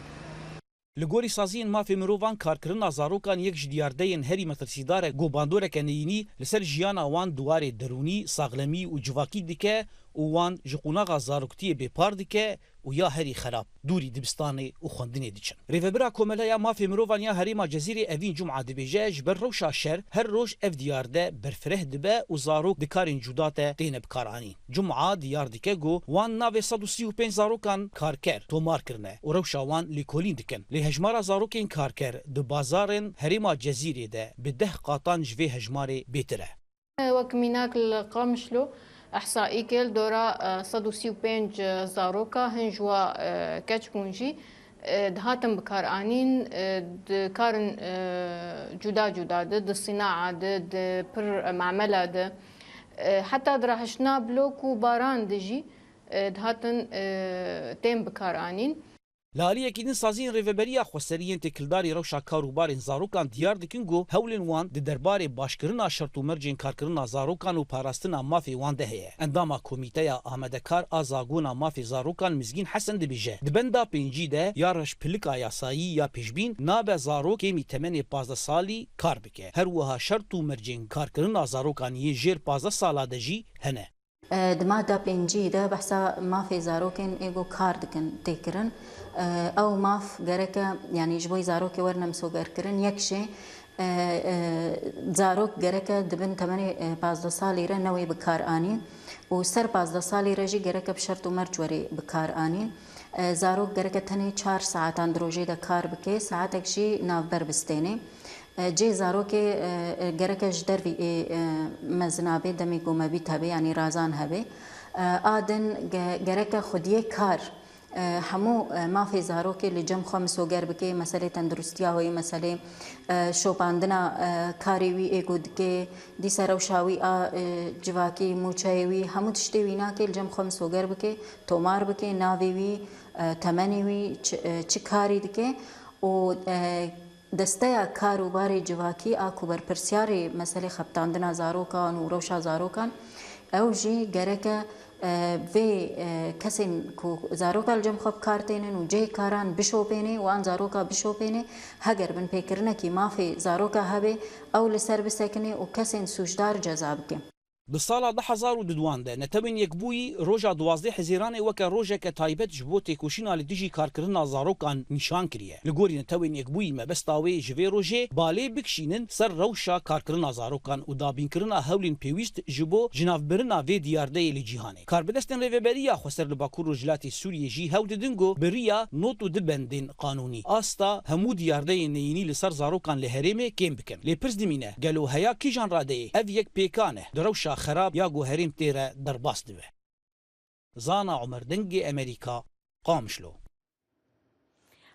Li gorî saziyên mafê mirovan, karkirina zarokan yek ji diyardeyên herî metirsîdar e ku bandoreke neyînî li ser jiyana wan di warê derûnî, saxlemî û civakî dike û wan ji qonaxa zaroktiyê bêpar dike û ya herî xerab, dûrî dibistanê û xwendinê diçin. Rêvebira Komeleya Mafê Mirovan ya Herêma Cezîrê Evîn Cuma dibêje, ji ber rewşa şer her roj ev diyarde berfireh dibe û zarok di karên cuda de têne bikaranîn. Cuma diyar dike ku wan navê sed û sî û pênc zarokan karker tomar kirine û rewşa wan lêkolîn dikin. Lê hejmara zarokên karker di bazarên herêma Cezîrê de bi deh qatan ji vê hejmarê bêtir e. Wek mînak li Qamişlo, ihsaîkê li dora, e, sed û sî û pênc zaroka hin ji wa, e, keç bûn jî, e, dihatin bikaranîn, e, di karin, e, cuda cuda de, di sînaa de, di pir mamela de, e, heta di rahiştina blok û baran de jî, e, dihatin, e, tên bikaranîn. Li aliyekî din saziyên Rêveberiya Xweserî yên têkildarî rewşa kar û barên zarokan diyar dikin ku hewlên wan di derbarê başkirina şert û mercên karkirina zarokan û parastina mafê wan de heye. Endama Komîteya Amadekar a Zagona Mafê Zarokan Mizgîn Hesen dibêje, di benda pêncî de ya reşpilika yasayî ya pêşbîn nabe zarok kêmî temenê pazdeh salî kar bike. Her wiha şert û mercên karkirina zarokan yê jêr pazdeh sala de jî hene. E, di madda pêncî de behsa mafê zarokên ê ku kar dikin tê kirin. E, ew maf gereke, yanî ji bo zarokê werine misogerkirin, yek jê, e, e, zarok gereke di bin temenê, e, pazdeh salî re newê bi kar anîn û ser pazdeh salî re jî gereke bi şert û merc werê bi kar anîn. E, zarok gereke tenê çar saetan di rojê de kar bike, saetek jî navber bistêne. E, cê zarokê, e, e, gereke ji dervî ê, e, mezina bê, demê ku mebît hebe, yanî razan hebe. E, a din ge-, gereke xwediyê kar, e, hemû, e, mafê zarokê li cem xwe misoger bike, meselê tenduristiya wê, meselê, e, şopandina, e, karê wî ê ku dike, dîsa rewşa wî a, e, civakî, mûçeyê wî, hemû tiştê wî nake li cem xwe misoger bike, tomar bike, navê wî, e, temenê wî, çi, e, çi karî dike û, e, Desteya Kar û Barê Civakî a ku berpirsiyarê meselê xebitandina zarokan û rewşa zarokan, ew jî gereke, e, vê, e, kesên ku zaroka li cem xwe bi kar tênin û cihê karan bişopêne, wan zaroka bişopêne, heger binpêkirinekî mafê zaroka hebe, ew li ser bisekine û kesên sûcdar ceza bike. Di sala du hezar û duduan de Netewên Yekbûyî roja duwazdeh Hezîranê weke rojeke taybet ji bo têkoşîna li dijî karkirina zarokan nîşan kiriye. Li gorî Netewên Yekbûyî mebesta wê ji vê rojê balê bikişînin ser rewşa karkirina zarokan û dabînkirina hewlên pêwîst ji bo jinavbirina vê diyardeyê li cîhanê. Karbidestên Rêveberiya Xweser li Bakur Rojhilatê Sûriyê jî hewl didin ku bi riya nod û du bendên qanûnî asta hemû diyardeyên neyînî li ser zarokan li herêmê kêm bikin. Lê pirs dimîne, gelo heya kîjan radeyê ev yek pêkan e, di rewşa xerab ya ku herêm tê re derbas dibe? Zana Omer, Dengê Emerîka, Qamişlo.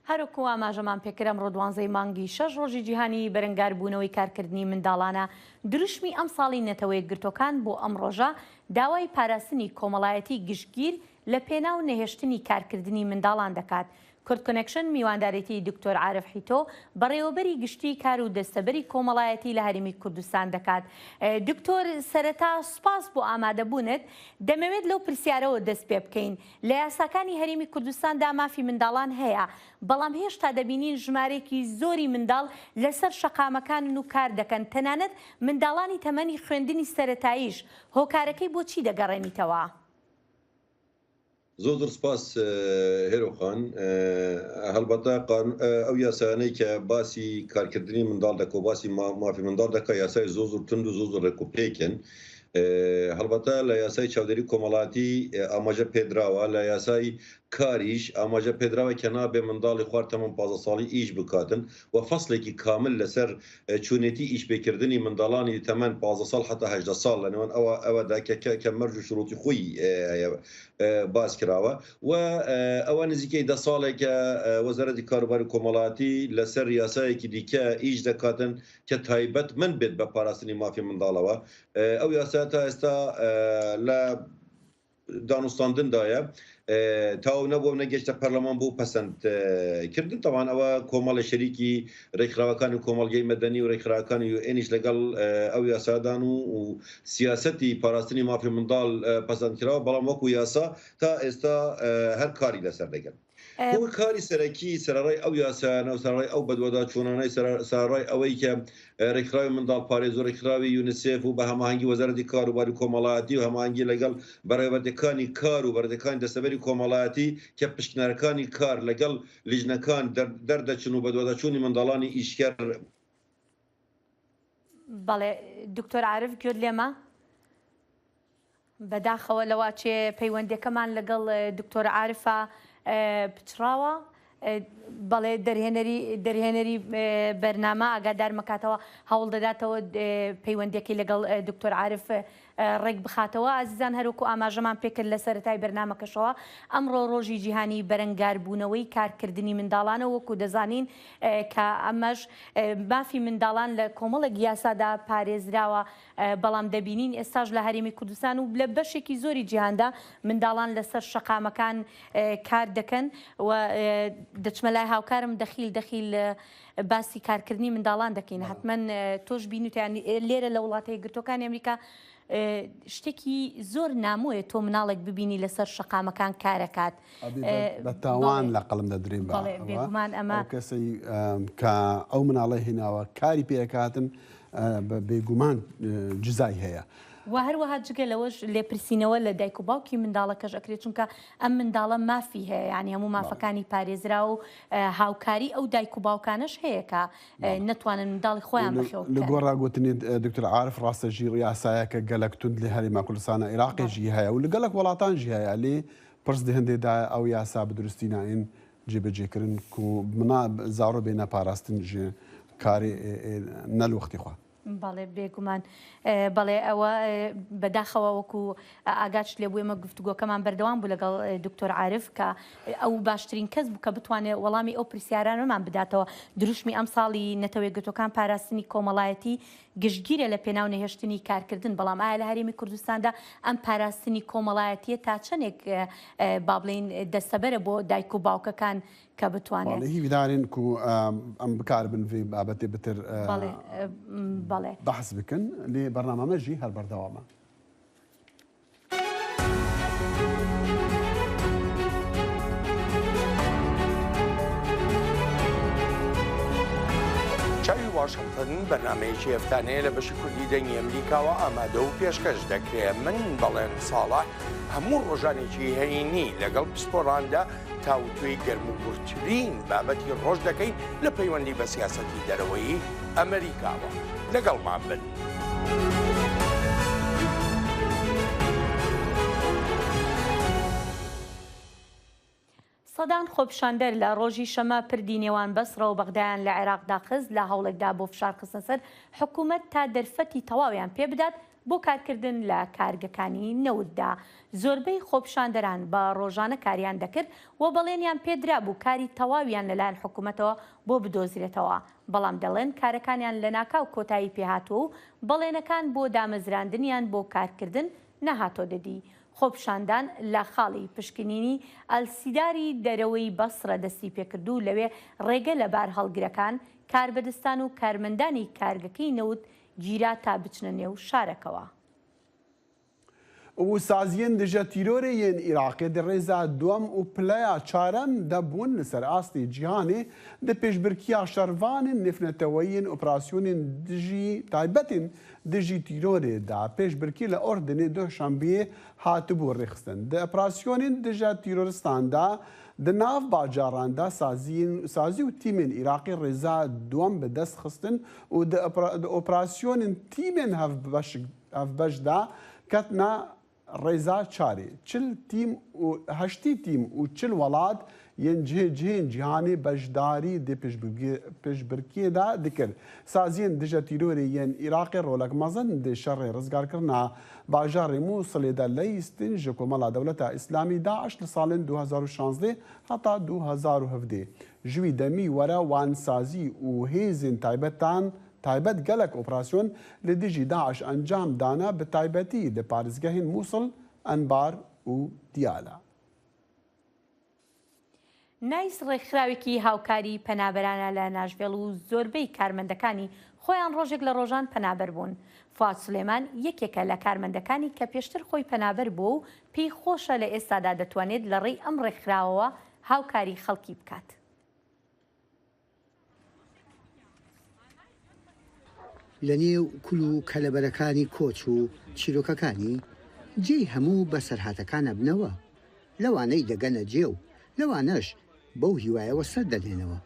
Her ku amajeman pêkir, emro duwanzey mangî şeş, rojî cîhanî berengarbûnewê karkirdinî mindalan e. Dirûşmî emsalî Netewê Yekgirtokan bo em roja dawayî parastinî komelayetî giştgîr li pênaw nehêştinî karkirdinî mindalan dekat. Kurd Connection mîwandarîtî Doktor Arif Hîto, bereweberî giştî kar û desteberî komelayetî li Herêmî Kurdistan dekat. E, Doktor, sereta spas bo amadebûnit. Demewêt lew pirsiyare we dest pê bikeyin. Li yasakanî Herêmî Kurdistan de mafî mindalan heye, belam hêşta debînîn jimarêkî zorî mindal li ser şeqamekan in û kar dekin. Tenanet mindalanî temenî xwendinî seretayî jî. Hokarekey bo çî degerênîtewa? Zor zor spas, e, Hêroxan. E, helbete qan-, e, ew yasayanê ke basî karkirdinî mindal deke, basî ma-, mafî mindal deke, yasayê zor zor tund û zor zor rêkûpêk in. E, helbete li yasayê çavdêrî komelatî, e, amaje pêdirawa, li yasayê karî jî amaje pêdirawa ke nabe mindalê xwar temam pazdeh salî îş bikatin. Ve feslekî kamil li ser, e, çûnêtî îşpêkirdinî mindalanî temen pazdeh sal heta hejdeh sal, li nêwan ewa, ewa de ke, ke, ke merc û şurûtî xwe yî, e, heye, e, bas kirawe. We, e, ewa nizîkey deh saleke, e, Wezaretî Karûbarî Komelatî li ser yasayekî dîke îş dekatin ke taybet min bêt be parastinî mafê mindala we. E, ew yasaya ta êsta, e, li danûstandin daye. E, taw nebû, negeşte perleman bû pesend, e, kirdin. Teban ewa komale şerîkî rêkxirawekanê komelgehê medenî û rêkxirawekanê U N îş legel, e, ew yasaya dan û, û siyasetî parastinî mafê mindal, e, pesend kirawe. Belam wekû yasa ta êsta, e, her karî li ser dikin. E, Ku karî serekî sererayê ew yasayane û sererayê ew bedwedaçûnane, serer-, sererayê ewey ke, e, rêkxirawê mindalparêz û rêkxirawê UNICEF û bi hemahengî Wezaretî Kar û Barî Komelayetî û hemahengî legel berêvedekanî kar û berêvedekanî desteberî komelayetî ke pişknerekanî kar legel lijnekan der-, derdeçin û bedwedaçûnî mindalanî îşker. بەڵێ، دکتۆر عارف گوێت لێمە؟ بەداخەوە لەواچێ پەیوەندیەکەمان لەگەڵ، ئە، دکتۆر عارفە، ئە، پچڕاوە. ئە، بەڵێ، دەرهێنەری، دەرهێنەری، ئە، بەرنامە ئاگادار مەکاتەوە، هەوڵ دەداتەوە، ئە، پەیوەندیەکەی لەگەڵ، ئە، دکتۆر عارف، ئە، ڕێک بخاتەوە. ئازیزان، هەروەکو ئاماژەمان پێکرد لە سەرەتای بەرنامەکەشەوە، ئەمڕۆ ڕۆژی جیهانی بەرەنگاربوونەوەی کارکردنی منداڵانە. وەکو دەزانین، ئە، کە ئەمەش، ئە، مافی منداڵان لە کۆمەڵێک یاسادا پارێزراوە، ئە، بەڵام دەبینین ئێستاش لە هەرێمی کوردستان و لە بەشێکی زۆری جیهاندا منداڵان لەسەر شەقامەکان، ئە، کار دەکەن و، ئە، دەچمە لای هاوکارم دەخیل، دەخیل، ئە، باسی کارکردنی منداڵان دەکەین. بەڵێ. حتمەن، ئە، تۆش بینوتیان، ئە، لێرە لە وڵاتە یەکگرتوەکانی ئەمریکا، ئە، شتێکی زۆر نامۆیە تۆ مناڵێک ببینی لەسەر شەقامەکان کارەکات. ئەبێ بە، ئە، بە تاوان بەڵێ. لە قەڵم دەدرێن بە بەڵێ، ئەوە. بێگومان ئەمە ئەو کەسەی، ئەم، کە ئەو مناڵی هێناوە کاری پێکاتن، ئە، بە بێگومان، ئە، جزای هەیە. و هەروەها جگە لەوەش لێپرسینەوە لە دایک و باوکی منداڵەکەش ئەکرێت، چونکە ئەم منداڵە مافی هەیە، یعنی هەموو بەڵێ. مافەکانی پارێزرا و، ئە، هاوکاری ئەو دایک و باوکانەش هەیە کە، ئە، بەڵێ. نەتوانن منداڵی خۆیان لە، بەخێو لە بکەن. گۆڕ ڕاگوتنی، ئە، دکتۆر عارف ڕاستە ژیر یاسایەکە گەلەک توند لە هەرێما کوردستانە عێراقی بەڵێ. ژی هەیە و لە گەلەک وڵاتان ژی هەیە، لێ پرس دهندێدا ئەو یاسا بدرستی ناین جێبەجێکردن کو منا زاڕۆ بێنە پاراستن ژێ کارێ، ئێ، ئێ، نەلوختی خوا. بەڵێ، بێگومان. ئێ، بەڵێ، ئەوە، ئێ، بەداخەوە وەکو ئاگاچ لێبوو، ئێمە گفتوگۆکەمان بەردەوام بوو لەگەڵ، ئێ، دکتۆر عارف کە ئەو باشترین کەس بوو کە بتوانێت وەڵامی ئەو پرسیارانەمان بداتەوە. دروشمی ئەم ساڵی نەتەوە یەکگرتوەکان پاراستنی کۆمەڵایەتی گشتگیرە لە پێناو نەهێشتنی کارکردن، بەڵام ئایا لە هەرێمی کوردستاندا ئەم پاراستنی کۆمەڵایەتیە تا چەندێک، ئێ، ئێ، با بڵێن دەستەبەرە بۆ دایک و باوکەکان کە بتوانێت. بەڵێ، هیویدارین کو، ئەم، ئەم بکار بن vê babetê bitir، ئە، بەڵێ، ئە، م، بەڵێ. بەحس بکەن، لێ بەرنامەمە ژی هەر بەردەوامە. چاوی واشنگتن بەرنامەیەکی هەفتانەیە لە بەشی کوردی دەنگی ئەمریکاوە ئامادە و پێشکەش دەکرێت. من بەڵێن ساڵح هەموو ڕۆژانێکی هەینی لەگەڵ پسپۆراندا تاوتوێی گەرموگوڕترین بابەتی ڕۆژ دەکەین لە پەیوەندی بە سیاسەتی دەرەوەی ئەمریکاوە. لەگەڵمان بن. سەدان خۆپیشاندەر لە ڕۆژی شەمە پردی نێوان بەسڕە و بەغدایان لە عێراق داخست، لە هەوڵێکدا بۆ فشار خستنە سەر حکوومەت تا دەرفەتی تەواویان پێ بدات بۆ کارکردن لە کارگەکانی نەوتدا. زۆربەی خۆپیشاندەران بە ڕۆژانە کاریان دەکرد و بەڵێنیان پێدرا بوو کاری تەواویان لەلایەن حکوومەتەوە بۆ بدۆزرێتەوە، بەڵام دەڵێن کارەکانیان لە ناکاو کۆتایی پێهاتووە و بەڵێنەکان بۆ دامەزراندنیان بۆ کارکردن نەهاتۆ دەدی. خۆپیشاندان لە خاڵی پشکنینی ئەلسیداری دەرەوەی بەسرە دەستی پێکردوو، لەوێ ڕێگە لە بار هەڵگرەکان، کاربەدەستان و کارمەندانی کارگەکەی نەوت گیرا تا بچنە نێو شارەکەوە. û saziyên dije tîrorê yên Iraqê di rêza duem û pileya çarem de bûn li ser astê cîhanê di pêşbirkiya şervanên nêvneteweyî yên operasyonên dijî taybetên dijî tîrorê de pêşbirkî li Urdinê Duhşenbeyê hatibû rêxistin. Di operasyonên dije tîroristan de di nav bajaran de saziyên, sazî û tîmên Iraqê rêza duem bi dest xistin û di opera-, di operasyonên tîmên hevbeş, hevbeş de ketine rêza çarê. Çil tîm û heştî tîm û çil welat yên cihê cihên cîhanê beşdarî di pêşbirkê-, pêşbirkiyê de dikir. Saziyên dije tîrorê yên Iraqê rolek mezin di şerê rizgarkirina bajarê Mûsilê de leyîstin ji komela Dewleta Îslamî, DAIŞ, li salên du hezar û şazdeh heta du hezar û hevdeh. Ji wî demî were wan sazî û hêzên taybetan, taybet gelek operasyon li dijî DAIŞ encam dane, bi taybetî li parêzgehên Mûsil, Enbar û Diyala. نایس ڕێکخراوێکی هاوکاری پەنابەرانە لە ناشڤێڵ و زۆربەی کارمەندەکانی خۆیان ڕۆژێک لە ڕۆژان پەنابەر بوون. فواد سولێمان یەکێکە لە کارمەندەکانی کە پێشتر خۆی پەنابەر بووە و پێی خۆشە لە ئێستادا دەتوانێت لە ڕێی ئەم ڕێکخراوەوە هاوکاری خەڵکی بکات. لە نێو کول و کەلەبەرەکانی کۆچ و چیرۆکەکانی جێی هەموو بەسەرهاتەکان ئەبنەوە، لەوانەی دەگەنە جێ و لەوانەش بەو هیوایەوە سەر دەدەنەوە.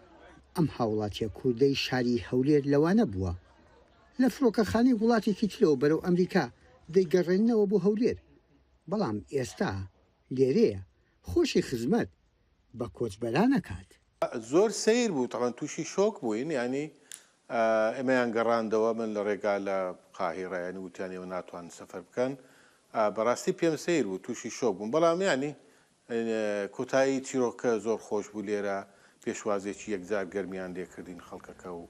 ئەم هاوڵاتیە کوردەی شاری هەولێر لەوانە بووە. لە فڕۆکەخانەی وڵاتێکی ترەوە بەرەو ئەمریکا دەیگەڕێننەوە بۆ هەولێر، بەڵام ئێستا لێرەیە، خۆشی خزمەت بە کۆچبەران ئەکات. زۆر سەیر بوو، تەبەن تووشی شۆک بووین، یانی ئێمەیان گەڕاندەوە، من لە ڕێگا لە قاهیرە، یعنی وتیان ئێوە ناتوانن سەفەر بکەن. ئا، بەڕاستی پێم سەیر بوو، تووشی شۆک بووم. بەڵام یعنی، ئە، کۆتایی چیرۆکە زۆر خۆش بوو لێرە، پێشوازێکی یەکجار گەرمیان لێکردین خەڵکەکە و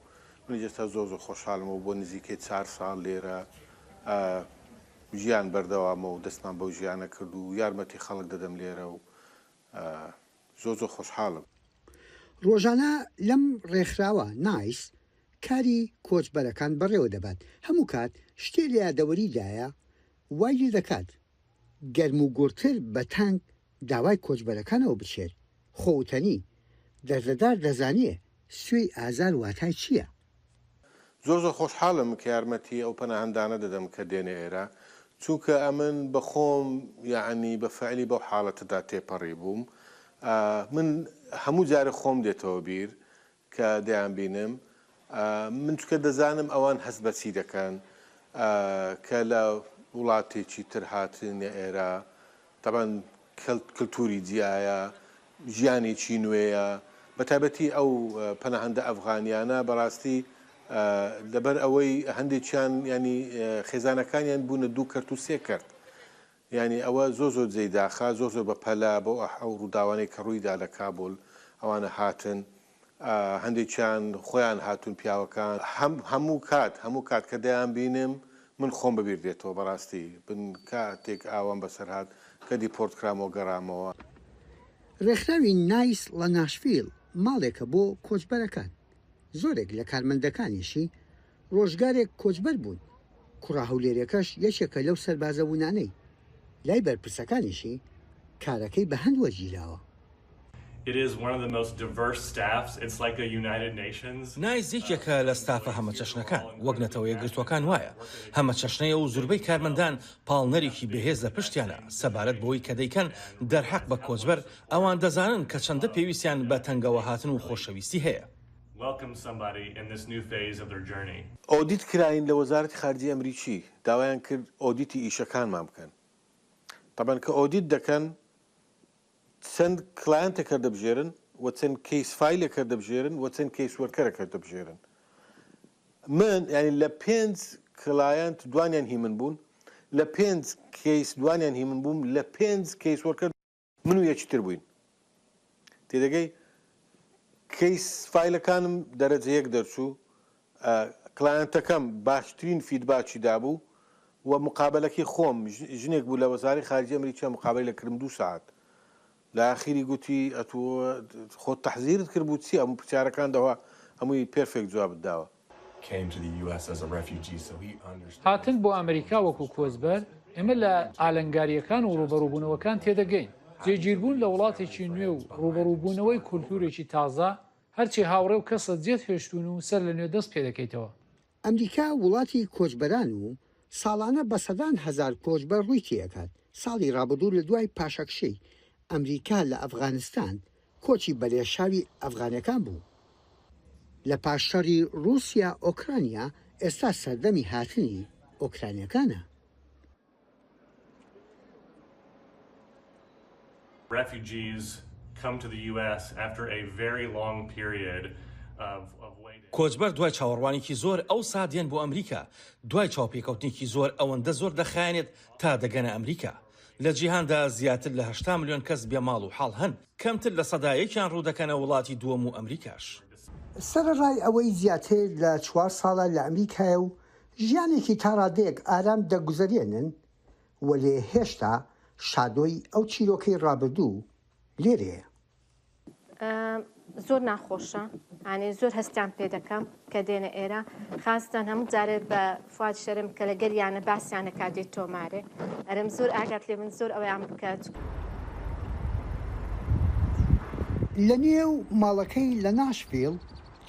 منیش ئێستا زۆر زۆر خۆشحاڵم و بۆ نزیکەی چار ساڵ لێرە، ئە، ژیان بەردەوامە و دەستمان بەو ژیانە کرد و یارمەتی خەڵک دەدەم لێرە و، ئە، زۆر زۆر خۆشحاڵم. ڕۆژانە لەم ڕێکخراوە نایس کاری کۆچبەرەکان بەڕێوە دەبات. هەموو کات شتێ لە یادەوەریدایە وای لێ دەکات گەرم و گوڕتر بە تانک داوای کۆچبەرەکانەوە بچێت. خۆوتەنی دەردەدار دەزانێ سوێی ئازار واتای چییە. زۆر زۆر خۆشحاڵم کە یارمەتی ئەو پەناهەندانە دەدەم کە دێنە ئێرە، چونکە ئەمن بە خۆم، یعنی، بە فعلی بەو حاڵەتەدا تێپەڕی بووم. ئە، من هەموو جارێ خۆم دێتەوە بیر کە دەیان بینم. ئە، من چونکە دەزانم ئەوان هەست بە چی دەکەن، ئە، کە لە وڵاتێکی تر هاتنە ئێرە. تەبەن کەلت-، کلتوری جیایە، ژیانێکی نوێیە. بە تایبەتی ئەو، ئە، پەناهەندە ئەفغانیانە بەڕاستی، ئە، لەبەر ئەوەی هەندێکیان، یعنی، ئە، خێزانەکانیان بوونە دوو کەرت و سێ کەرت. یعنی، ئەوە زۆر زۆر جێی داخا، زۆر زۆر بە پەلە بۆ ئەح-، ئەو ڕووداوانەی کە ڕوویدا لە کابول ئەوانە هاتن. ئە، هەندێکیان خۆیان هاتوون پیاوەکان. هەم-، هەموو کات، هەموو کات کە دەیان بینم، من خۆم بەبیر دێتەوە بەڕاستی. بن کاتێک ئاوام بەسەر هات کە دیپۆرت کرامەوە گەڕامەوە. ڕێکخراوی نایس لە ناشڤیل ماڵێکە بۆ کۆچبەرەکان. زۆرێک لە کارمەندەکانیشی ڕۆژگارێک کۆچبەر بوون. کوڕە هەولێرێکەش یەکێکە لەو سەربازە وونانەی. لای بەرپرسەکانیشی کارەکەی بە هەند وەرگیراوە. It is one of the most diverse staffs. It's like a United Nations. نایس یەکێکە لە ستافە هەمەچەشنەکان، وەک نەتەوە یەکگرتووەکان وایە. هەمەچەشنەیە و زوربەی کارمەندان پاڵنەرێکی بەهێز لە پشتیانە. سەبارەت بەوەی کە دەیکەن دەرحەق بە کۆچبەر، ئەوان دەزانن کە چەندە پێویستیان بە تەنگەوە هاتن و خۆشەویستی هەیە. Welcome somebody in this new phase of their journey. ئۆدیت کراین لە وەزارەتی خارجی ئەمریکی، داوایان کرد ئۆدیتی ئیشەکانمان بکەن. تەبەن کە ئۆدیت دەکەن، چەند کلاینتێکە دەبژێرن و چەند کەیس فایلێکە دەبژێرن و چەند کەیس وەرکەرێکە دەبژێرن. من، یعنی، لە پێنج کلاینت دوانیان هی من بوون، لە پێنج کەیس دوانیان هی من بووم، لە پێنج کەیس وەرکەر من و یەکتر بووین. تێدەگەی؟ کەیس فایلەکانم دەرەجە یەک دەرچوو. ئە، کلاینتەکەم باشترین فیدباکی دابوو و مقابلەکەی خۆم، ژ-، ژنێک بوو لە وەزارەی خارجی ئەمریکا، مقابلەی لە کردم دوو ساعت. لە ئاخیری گوتی، ئەتو خۆت تەحزیرت کرد بوو چی؟ ئەم پرسیارەکان دەوا هەمووی پێرفێکت جوابت داوە. Came to the U S as a refugee, so he understood. هاتن بۆ ئەمریکا وەکو کۆچبەر، ئێمە لە ئالەنگارییەکان و ڕووبەڕووبوونەوەکان تێدەگەین. جێگیربوون لە وڵاتێکی نوێ و ڕووبەڕووبوونەوەی کولتوورێکی تازە، هەرچی هاوڕێ و کەسە جێت هێشتوون و سەر لە نوێ دەست پێدەکەیتەوە. ئەمریکا وڵاتی کۆچبەران و ساڵانە بە سەدان هەزار کۆچبەر ڕووی تێکات. ساڵی ڕابردوو لە دوای پاشەکشەی ئەمریکا لە ئەفغانستان، کۆچی بەلێشاوی ئەفغانەکان بوو. لە پاش شەڕی ڕووسیا ئۆکرانیا، ئێستا سەردەمی هاتنی ئۆکرانیەکانە. Refugees come to the U S after a very long period of, of waiting. کۆچبەر دوای چاوەڕوانێکی زۆر ئەو سادیان بۆ ئەمریکا، دوای چاوپێکەوتنێکی زۆر ئەوەندە زۆر دەخایەنێت تا دەگەنە ئەمریکا. لە جیهاندا زیاتر لە هەشتا ملیۆن کەس بێماڵ و حاڵ هەن، کەمتر لە سەدا یەکیان ڕوو دەکەنە وڵاتی دووەم و ئەمریکاش. سەرەڕای ئەوەی زیاتر لە چوار ساڵە لە ئەمریکایە و ژیانێکی تا ڕادەیەک ئارام دەگوزەرێنن، وەلێ هێشتا شادۆی ئەو چیرۆکەی ڕابردوو لێرەیە. زۆر ناخۆشە، یانی زۆر هەستیان پێ دەکەم کە دێنە ئێرە، خاستەن هەموو جارێ بە فواد شەرم کە لەگەریانە باسیانەکا دێت تۆمارێ، ئەرم زۆر ئاگات لێ من زۆر ئەویان بکات. لە نێو ماڵەکەی لە ناشڤیل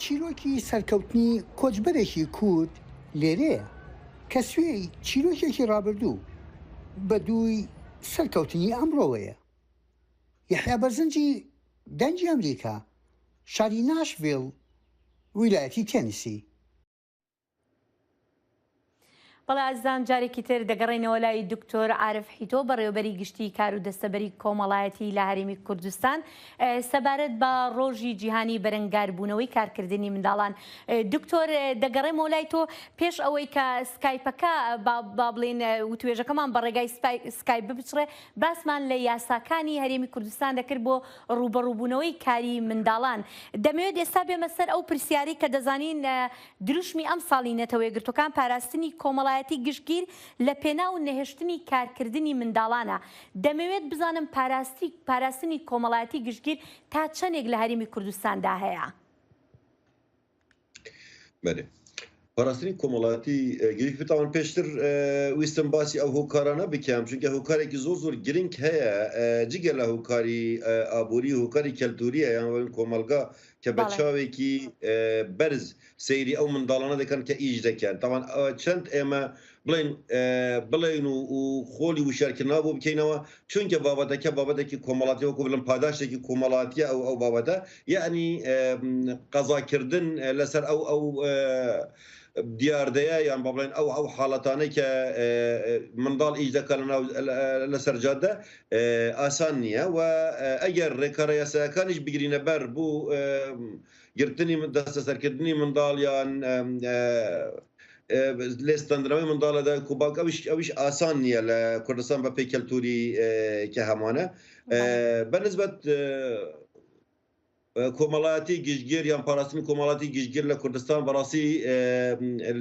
چیرۆکی سەرکەوتنی کۆچبەرێکی کورد لێرەیە کە سوێی چیرۆکێکی ڕابردوو بە دووی سەرکەوتنی ئەمڕۆوەیە. یەحیا بەرزنجی، دەنگی ئەمریکا، شاری ناشڤیل، ویلایەتی تێنیسی. بەڵێ ئازیزان، جارێکی تر دەگەڕێینەوە لای دکتۆر عارف حیتۆ، بەڕێوەبەری گشتی کار و دەستەبەری کۆمەڵایەتی لە هەرێمی کوردستان. ئە، سەبارەت بە ڕۆژی جیهانی بەرەنگاربوونەوەی کارکردنی منداڵان. ئە، دکتۆر، ئە، دەگەڕێمەوە لای تۆ. پێش ئەوەی کە سکایپەکە، ئە، با، با بڵێن، ئە، وتوێژەکەمان بە ڕێگای سپای-، سکایپ بپچڕێ، باسمان لە یاساکانی هەرێمی کوردستان دەکرد بۆ ڕوبەڕووبوونەوەی کاری منداڵان. دەمەوێت ئێستا بێمە سەر ئەو پرسیاری کە دەزانین، ئە، دروشمی ئەم ساڵی نەتەوە یەکگرتوەکان پاراستنی کۆمەڵایەتی گشتگیر لە پێناو نەهێشتنی کارکردنی منداڵانە. دەمەوێت بزانم پاراستی-، پاراستنی کۆمەڵایەتی گشتگیر تا چەندێک لە هەرێمی کوردستاندا هەیە؟ بەێ. پاراستنی کۆمەڵایەتی، ئە، گشتگیر، تاوان پێشتر، ئە، ویستم باسی ئەو هۆکارانە بکەم، چونکە هۆکارێکی زۆر زۆر گرنگ هەیە، ئە، جگە لە هۆکاری، ئە، ئابووری، هۆکاری کەلتوریە، یان وەن کۆمەلگا کە بە بەڵێ. چاوێکی، ئە، بەرز سەیری ئەو منداڵانە دەکەن کە ئیش دەکەن. تاوان، ئە، چەند ئێمە بڵێن، ئە، بڵێن و، و خۆلی وشارکردنەوە بۆ بکەینەوە، چونکە بابەتەکە بابەتێکی کۆمەڵاتی، وەکو بڵێن پاداشتێکی کۆمەڵاتیە ئەو، ئەو بابەتە، یعنی، ئە، قەزاکردن، ئە، لەسەر ئەو، ئەو، ئە، دیاردەیە، یان با بڵێن ئەو، ئەو حاڵەتانەی کە، ئە، ئە، منداڵ ئیش دەکات لە ناو، لە، لەسەر جادە، ئە، ئاسان نییە و، ئە، ئەگەر ڕێکارە یاسایەکانیش بگرینە بەر بۆ، ئە، گرتنی من-، دەستەسەرکردنی منداڵ یان، ئە، ئە، ئە، لێستەندنەوەی منداڵە دایک و باوک، ئەویش، ئەویش ئاسان نییە لە کوردستان بە پێی کەلتوری، ئە، کە هەمانە. ئە، بەڵێ. بە نسبەت، ئە، ئە، کۆمەڵایەتی گشتگیر یان پاراستنی کۆمەڵایەتی گشتگیر لە کوردستان بەڕاستی، ئە،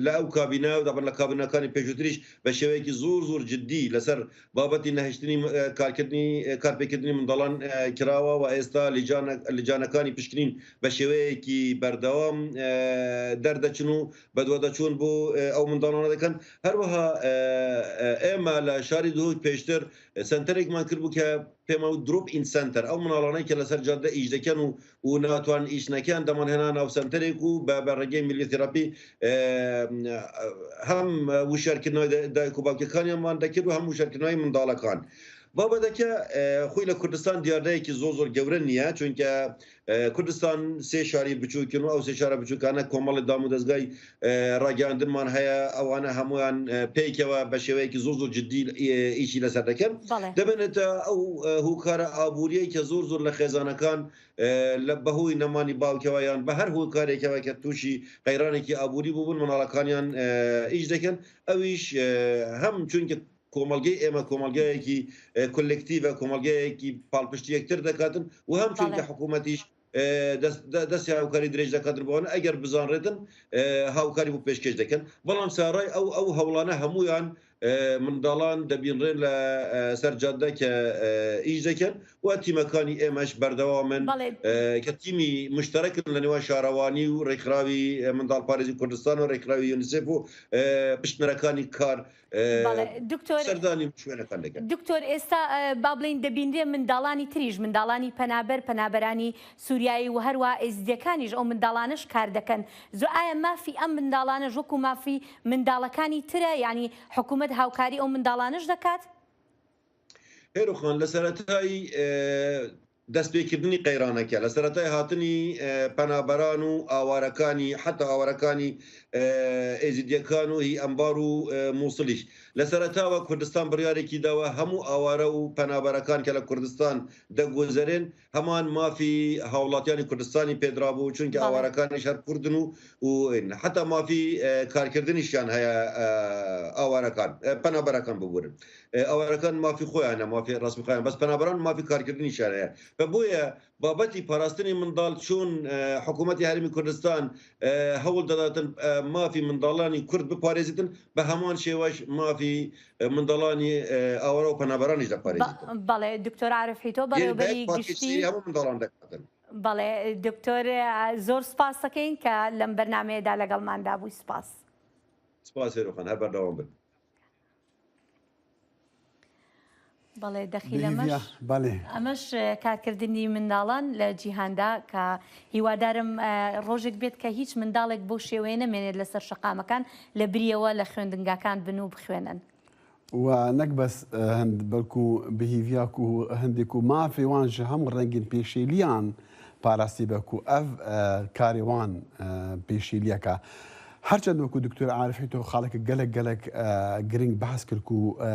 لە ئەو کابینە و دابن لە کابینەکانی پێشووتریش بە شێوەیەکی زۆر زۆر جدی لەسەر بابەتی نەهشتنی، ئە، کارکردنی، ئە، کارپێکردنی منداڵان، ئە، کراوە و ئێستا لیجانە-، لیجانەکانی پشکنین بە شێوەیەکی بەردەوام، ئە، دەردەچن و بەدوادەچوون بۆ، ئە، ئەو منداڵانە دەکەن. هەروەها، ئە، ئە، ئێمە لە شاری دهۆک پێشتر، ئە، سنتەرێکمان کرد بوو کە پێمان وت drop in center، ئەو مناڵانەی کە لەسەر جادە ئیش دەکەن و، و ناتوان ئیش نەکەن، دەمان هێنا ناو سنتەرێک و بە، بە ڕێگەی میلیۆتێراپی، ئە، هەم وشارکردنەوەی دا-، دایک و باوکەکانیانمان دەکرد و هەم وشارکردنەوەی منداڵەکان. بابەتەکە، ئە، خۆی لە کوردستان دیاردەیەکی زۆر زۆر گەورە نییە، چونکە، ئە، کوردستان سێ شاری بچووکن و ئەو سێ شارە بچووکانە کۆمەڵی دام و دەستگای، ئە، ڕاگەیاندنمان هەیە، ئەوانە هەمویان، ئە، پێکەوە بە شێوەیەکی زۆر زۆر جدی، ئە، ئیشی لەسەر دەکەن. بەڵێ. دەبێتە ئەو، ئە، هۆکارە ئابووریەی کە زۆر زۆر لە خێزانەکان، ئە، لە بەهۆی نەمانی باوکەوە یان بە هەر هۆکارێکەوە کە تووشی قەیرانێکی ئابووری بووبوون، مناڵەکانیان، ئە، ئیش دەکەن. ئەویش، ئە، هەم چونکە کۆمەلگەی ئێمە کۆمەلگەیەکی، ئە، کولێکتیڤە، کۆمەلگەیەکی پاڵپشتی یەکتر دەکاتن و هەم چونکە بەڵێ. حکوومەتیش، ئە، دەست، دە-، دەستی هاوکاری درێژ دەکاتن بۆ ئەوانە، ئەگەر بزانرێتن، ئە، هاوکاری بۆ پێشکەش دەکەن. بەڵام سارای ئەو، ئەو هەوڵانە هەمویان، ئە، منداڵان دەبینرێن لە، ئە، سەر جادە کە، ئە، ئیش دەکەن و تیمەکانی ئێمەش بەردەوامن، بەڵێ. ئە، کە تیمی مشتەرەکن لە نێوان شارەوانی و ڕێکخراوی، ئە، منداڵپارێزی کوردستان و ڕێکخراوی یونیسێف و، ئە، پشتنەرەکانی کار، ئە، بەڵێ، دکتۆر، سەردانی شوێنەکان دەکەن. دکتۆر، ئێستا، ئە، با بڵێن دەبینرێ منداڵانی تریش، منداڵانی پەنابەر، پەنابەرانی سووریایی و هەروە ئێزیدیەکانیش ئەو منداڵانەش کار دەکەن. زۆ ئایا مافی ئەم منداڵانەش وەکو مافی منداڵەکانی ترە؟ یعنی حکوومەت هاوکاری ئەو منداڵانەش دەکات؟ هێرۆخان، لە سەرەتای، ئە، دەستپێکردنی قەیرانەکە، لە سەرەتای هاتنی، ئە، پەنابەران و ئاوارەکانی، حتا ئاوارەکانی، ئە، ئێزیدیەکان و هی ئەمبار و، ئە، مووسڵیش، لە سەرەتاوە کوردستان بڕیارێکی داوە هەموو ئاوارە و پەنابەرەکان کە لە کوردستان دەگوزەرێن، هەمان مافی هاوڵاتیانی کوردستانی پێدرا بوو، چونکە بەڵێ. ئاوارەکانیش هەر کوردن و، و ئین. حتا مافی، ئە، کارکردنیشیان هەیە، ئە، ئاوارەکان، ئە، پەنابەرەکان ببورن. ئە، ئاوارەکان مافی خۆیانە، مافی ڕسمی خۆیان، بەس پەنابەران مافی کارکردنیشیان هەیە. بە بۆیە بابەتی پاراستنی منداڵ چون، ئە، حکوومەتی هەرێمی کوردستان، ئە، هەوڵ دەداتن، ئە، مافی منداڵانی کورد بپارێزیتن، بە هەمان شێوەش مافی، ئە، منداڵانی، ئە، ئاوارە و پەنابەرانیش دەپارێزیتن. بە-، بەڵێ، دکتۆر عارف حیتۆ، بەڕێوەبەری گشتی. هەموو منداڵان دەکاتن. بەڵێ، دکتۆر، ئە، زۆر سپاس دەکەین کە لەم بەرنامەیەدا لەگەڵماندا بووی. سپاس. سپاس هێرۆخان، هەر بەردەوام بن. بەڵێ، دەخیلەمەش. بەڵێ. ئەمەش، ئە، کارکردنی منداڵان لە جیهاندا کە هیوادارم، ئە، ڕۆژێک بێت کە هیچ منداڵێک بۆ شێوەیە نەمێنێت لەسەر شەقامەکان، لە بریەوە لە خوێندنگاکان بن و بخوێنن. و نەک بەس، ئە، هەند-، بەڵکو بە هیڤیا کو هەندێک و مافی وان ژە هەم ڕەنگین پێشێلیان پاراسی بە کو ئەڤ، ئە، کاری وان، ئە، پێشێلیەکە. Her çend wekû Doktor Arifî tu xaleke gelek gelek e, giring behs kir ku e,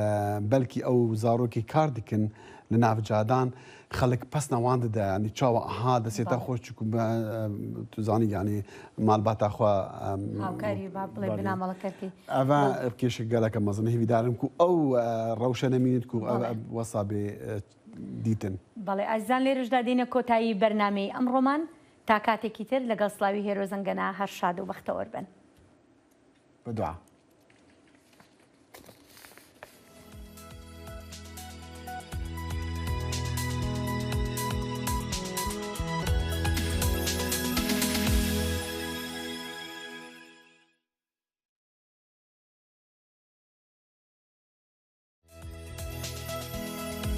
belkî ew zarokî kar dikin li nav cadan, xelk pesna wan dide, yanî çawa aha destê te xweş çi ku me, e, tu zanî yanî malbata xwe, e, Hawkarî ba bile bina malkertî. Eva kêşek geleke mezin hêvîdarim ku ew e, rewşe nemînit ku ev Belê. ev wesa bê e, dîtin. بەڵێ ئازیزان لێرەشدا دێنە کۆتایی بەرنامەی ئەمڕۆمان تا کاتێکی تر لەگەڵ سڵاوی هێرۆ زەنگەنە هەر شاد و بەختەوەر بن. Bi dua.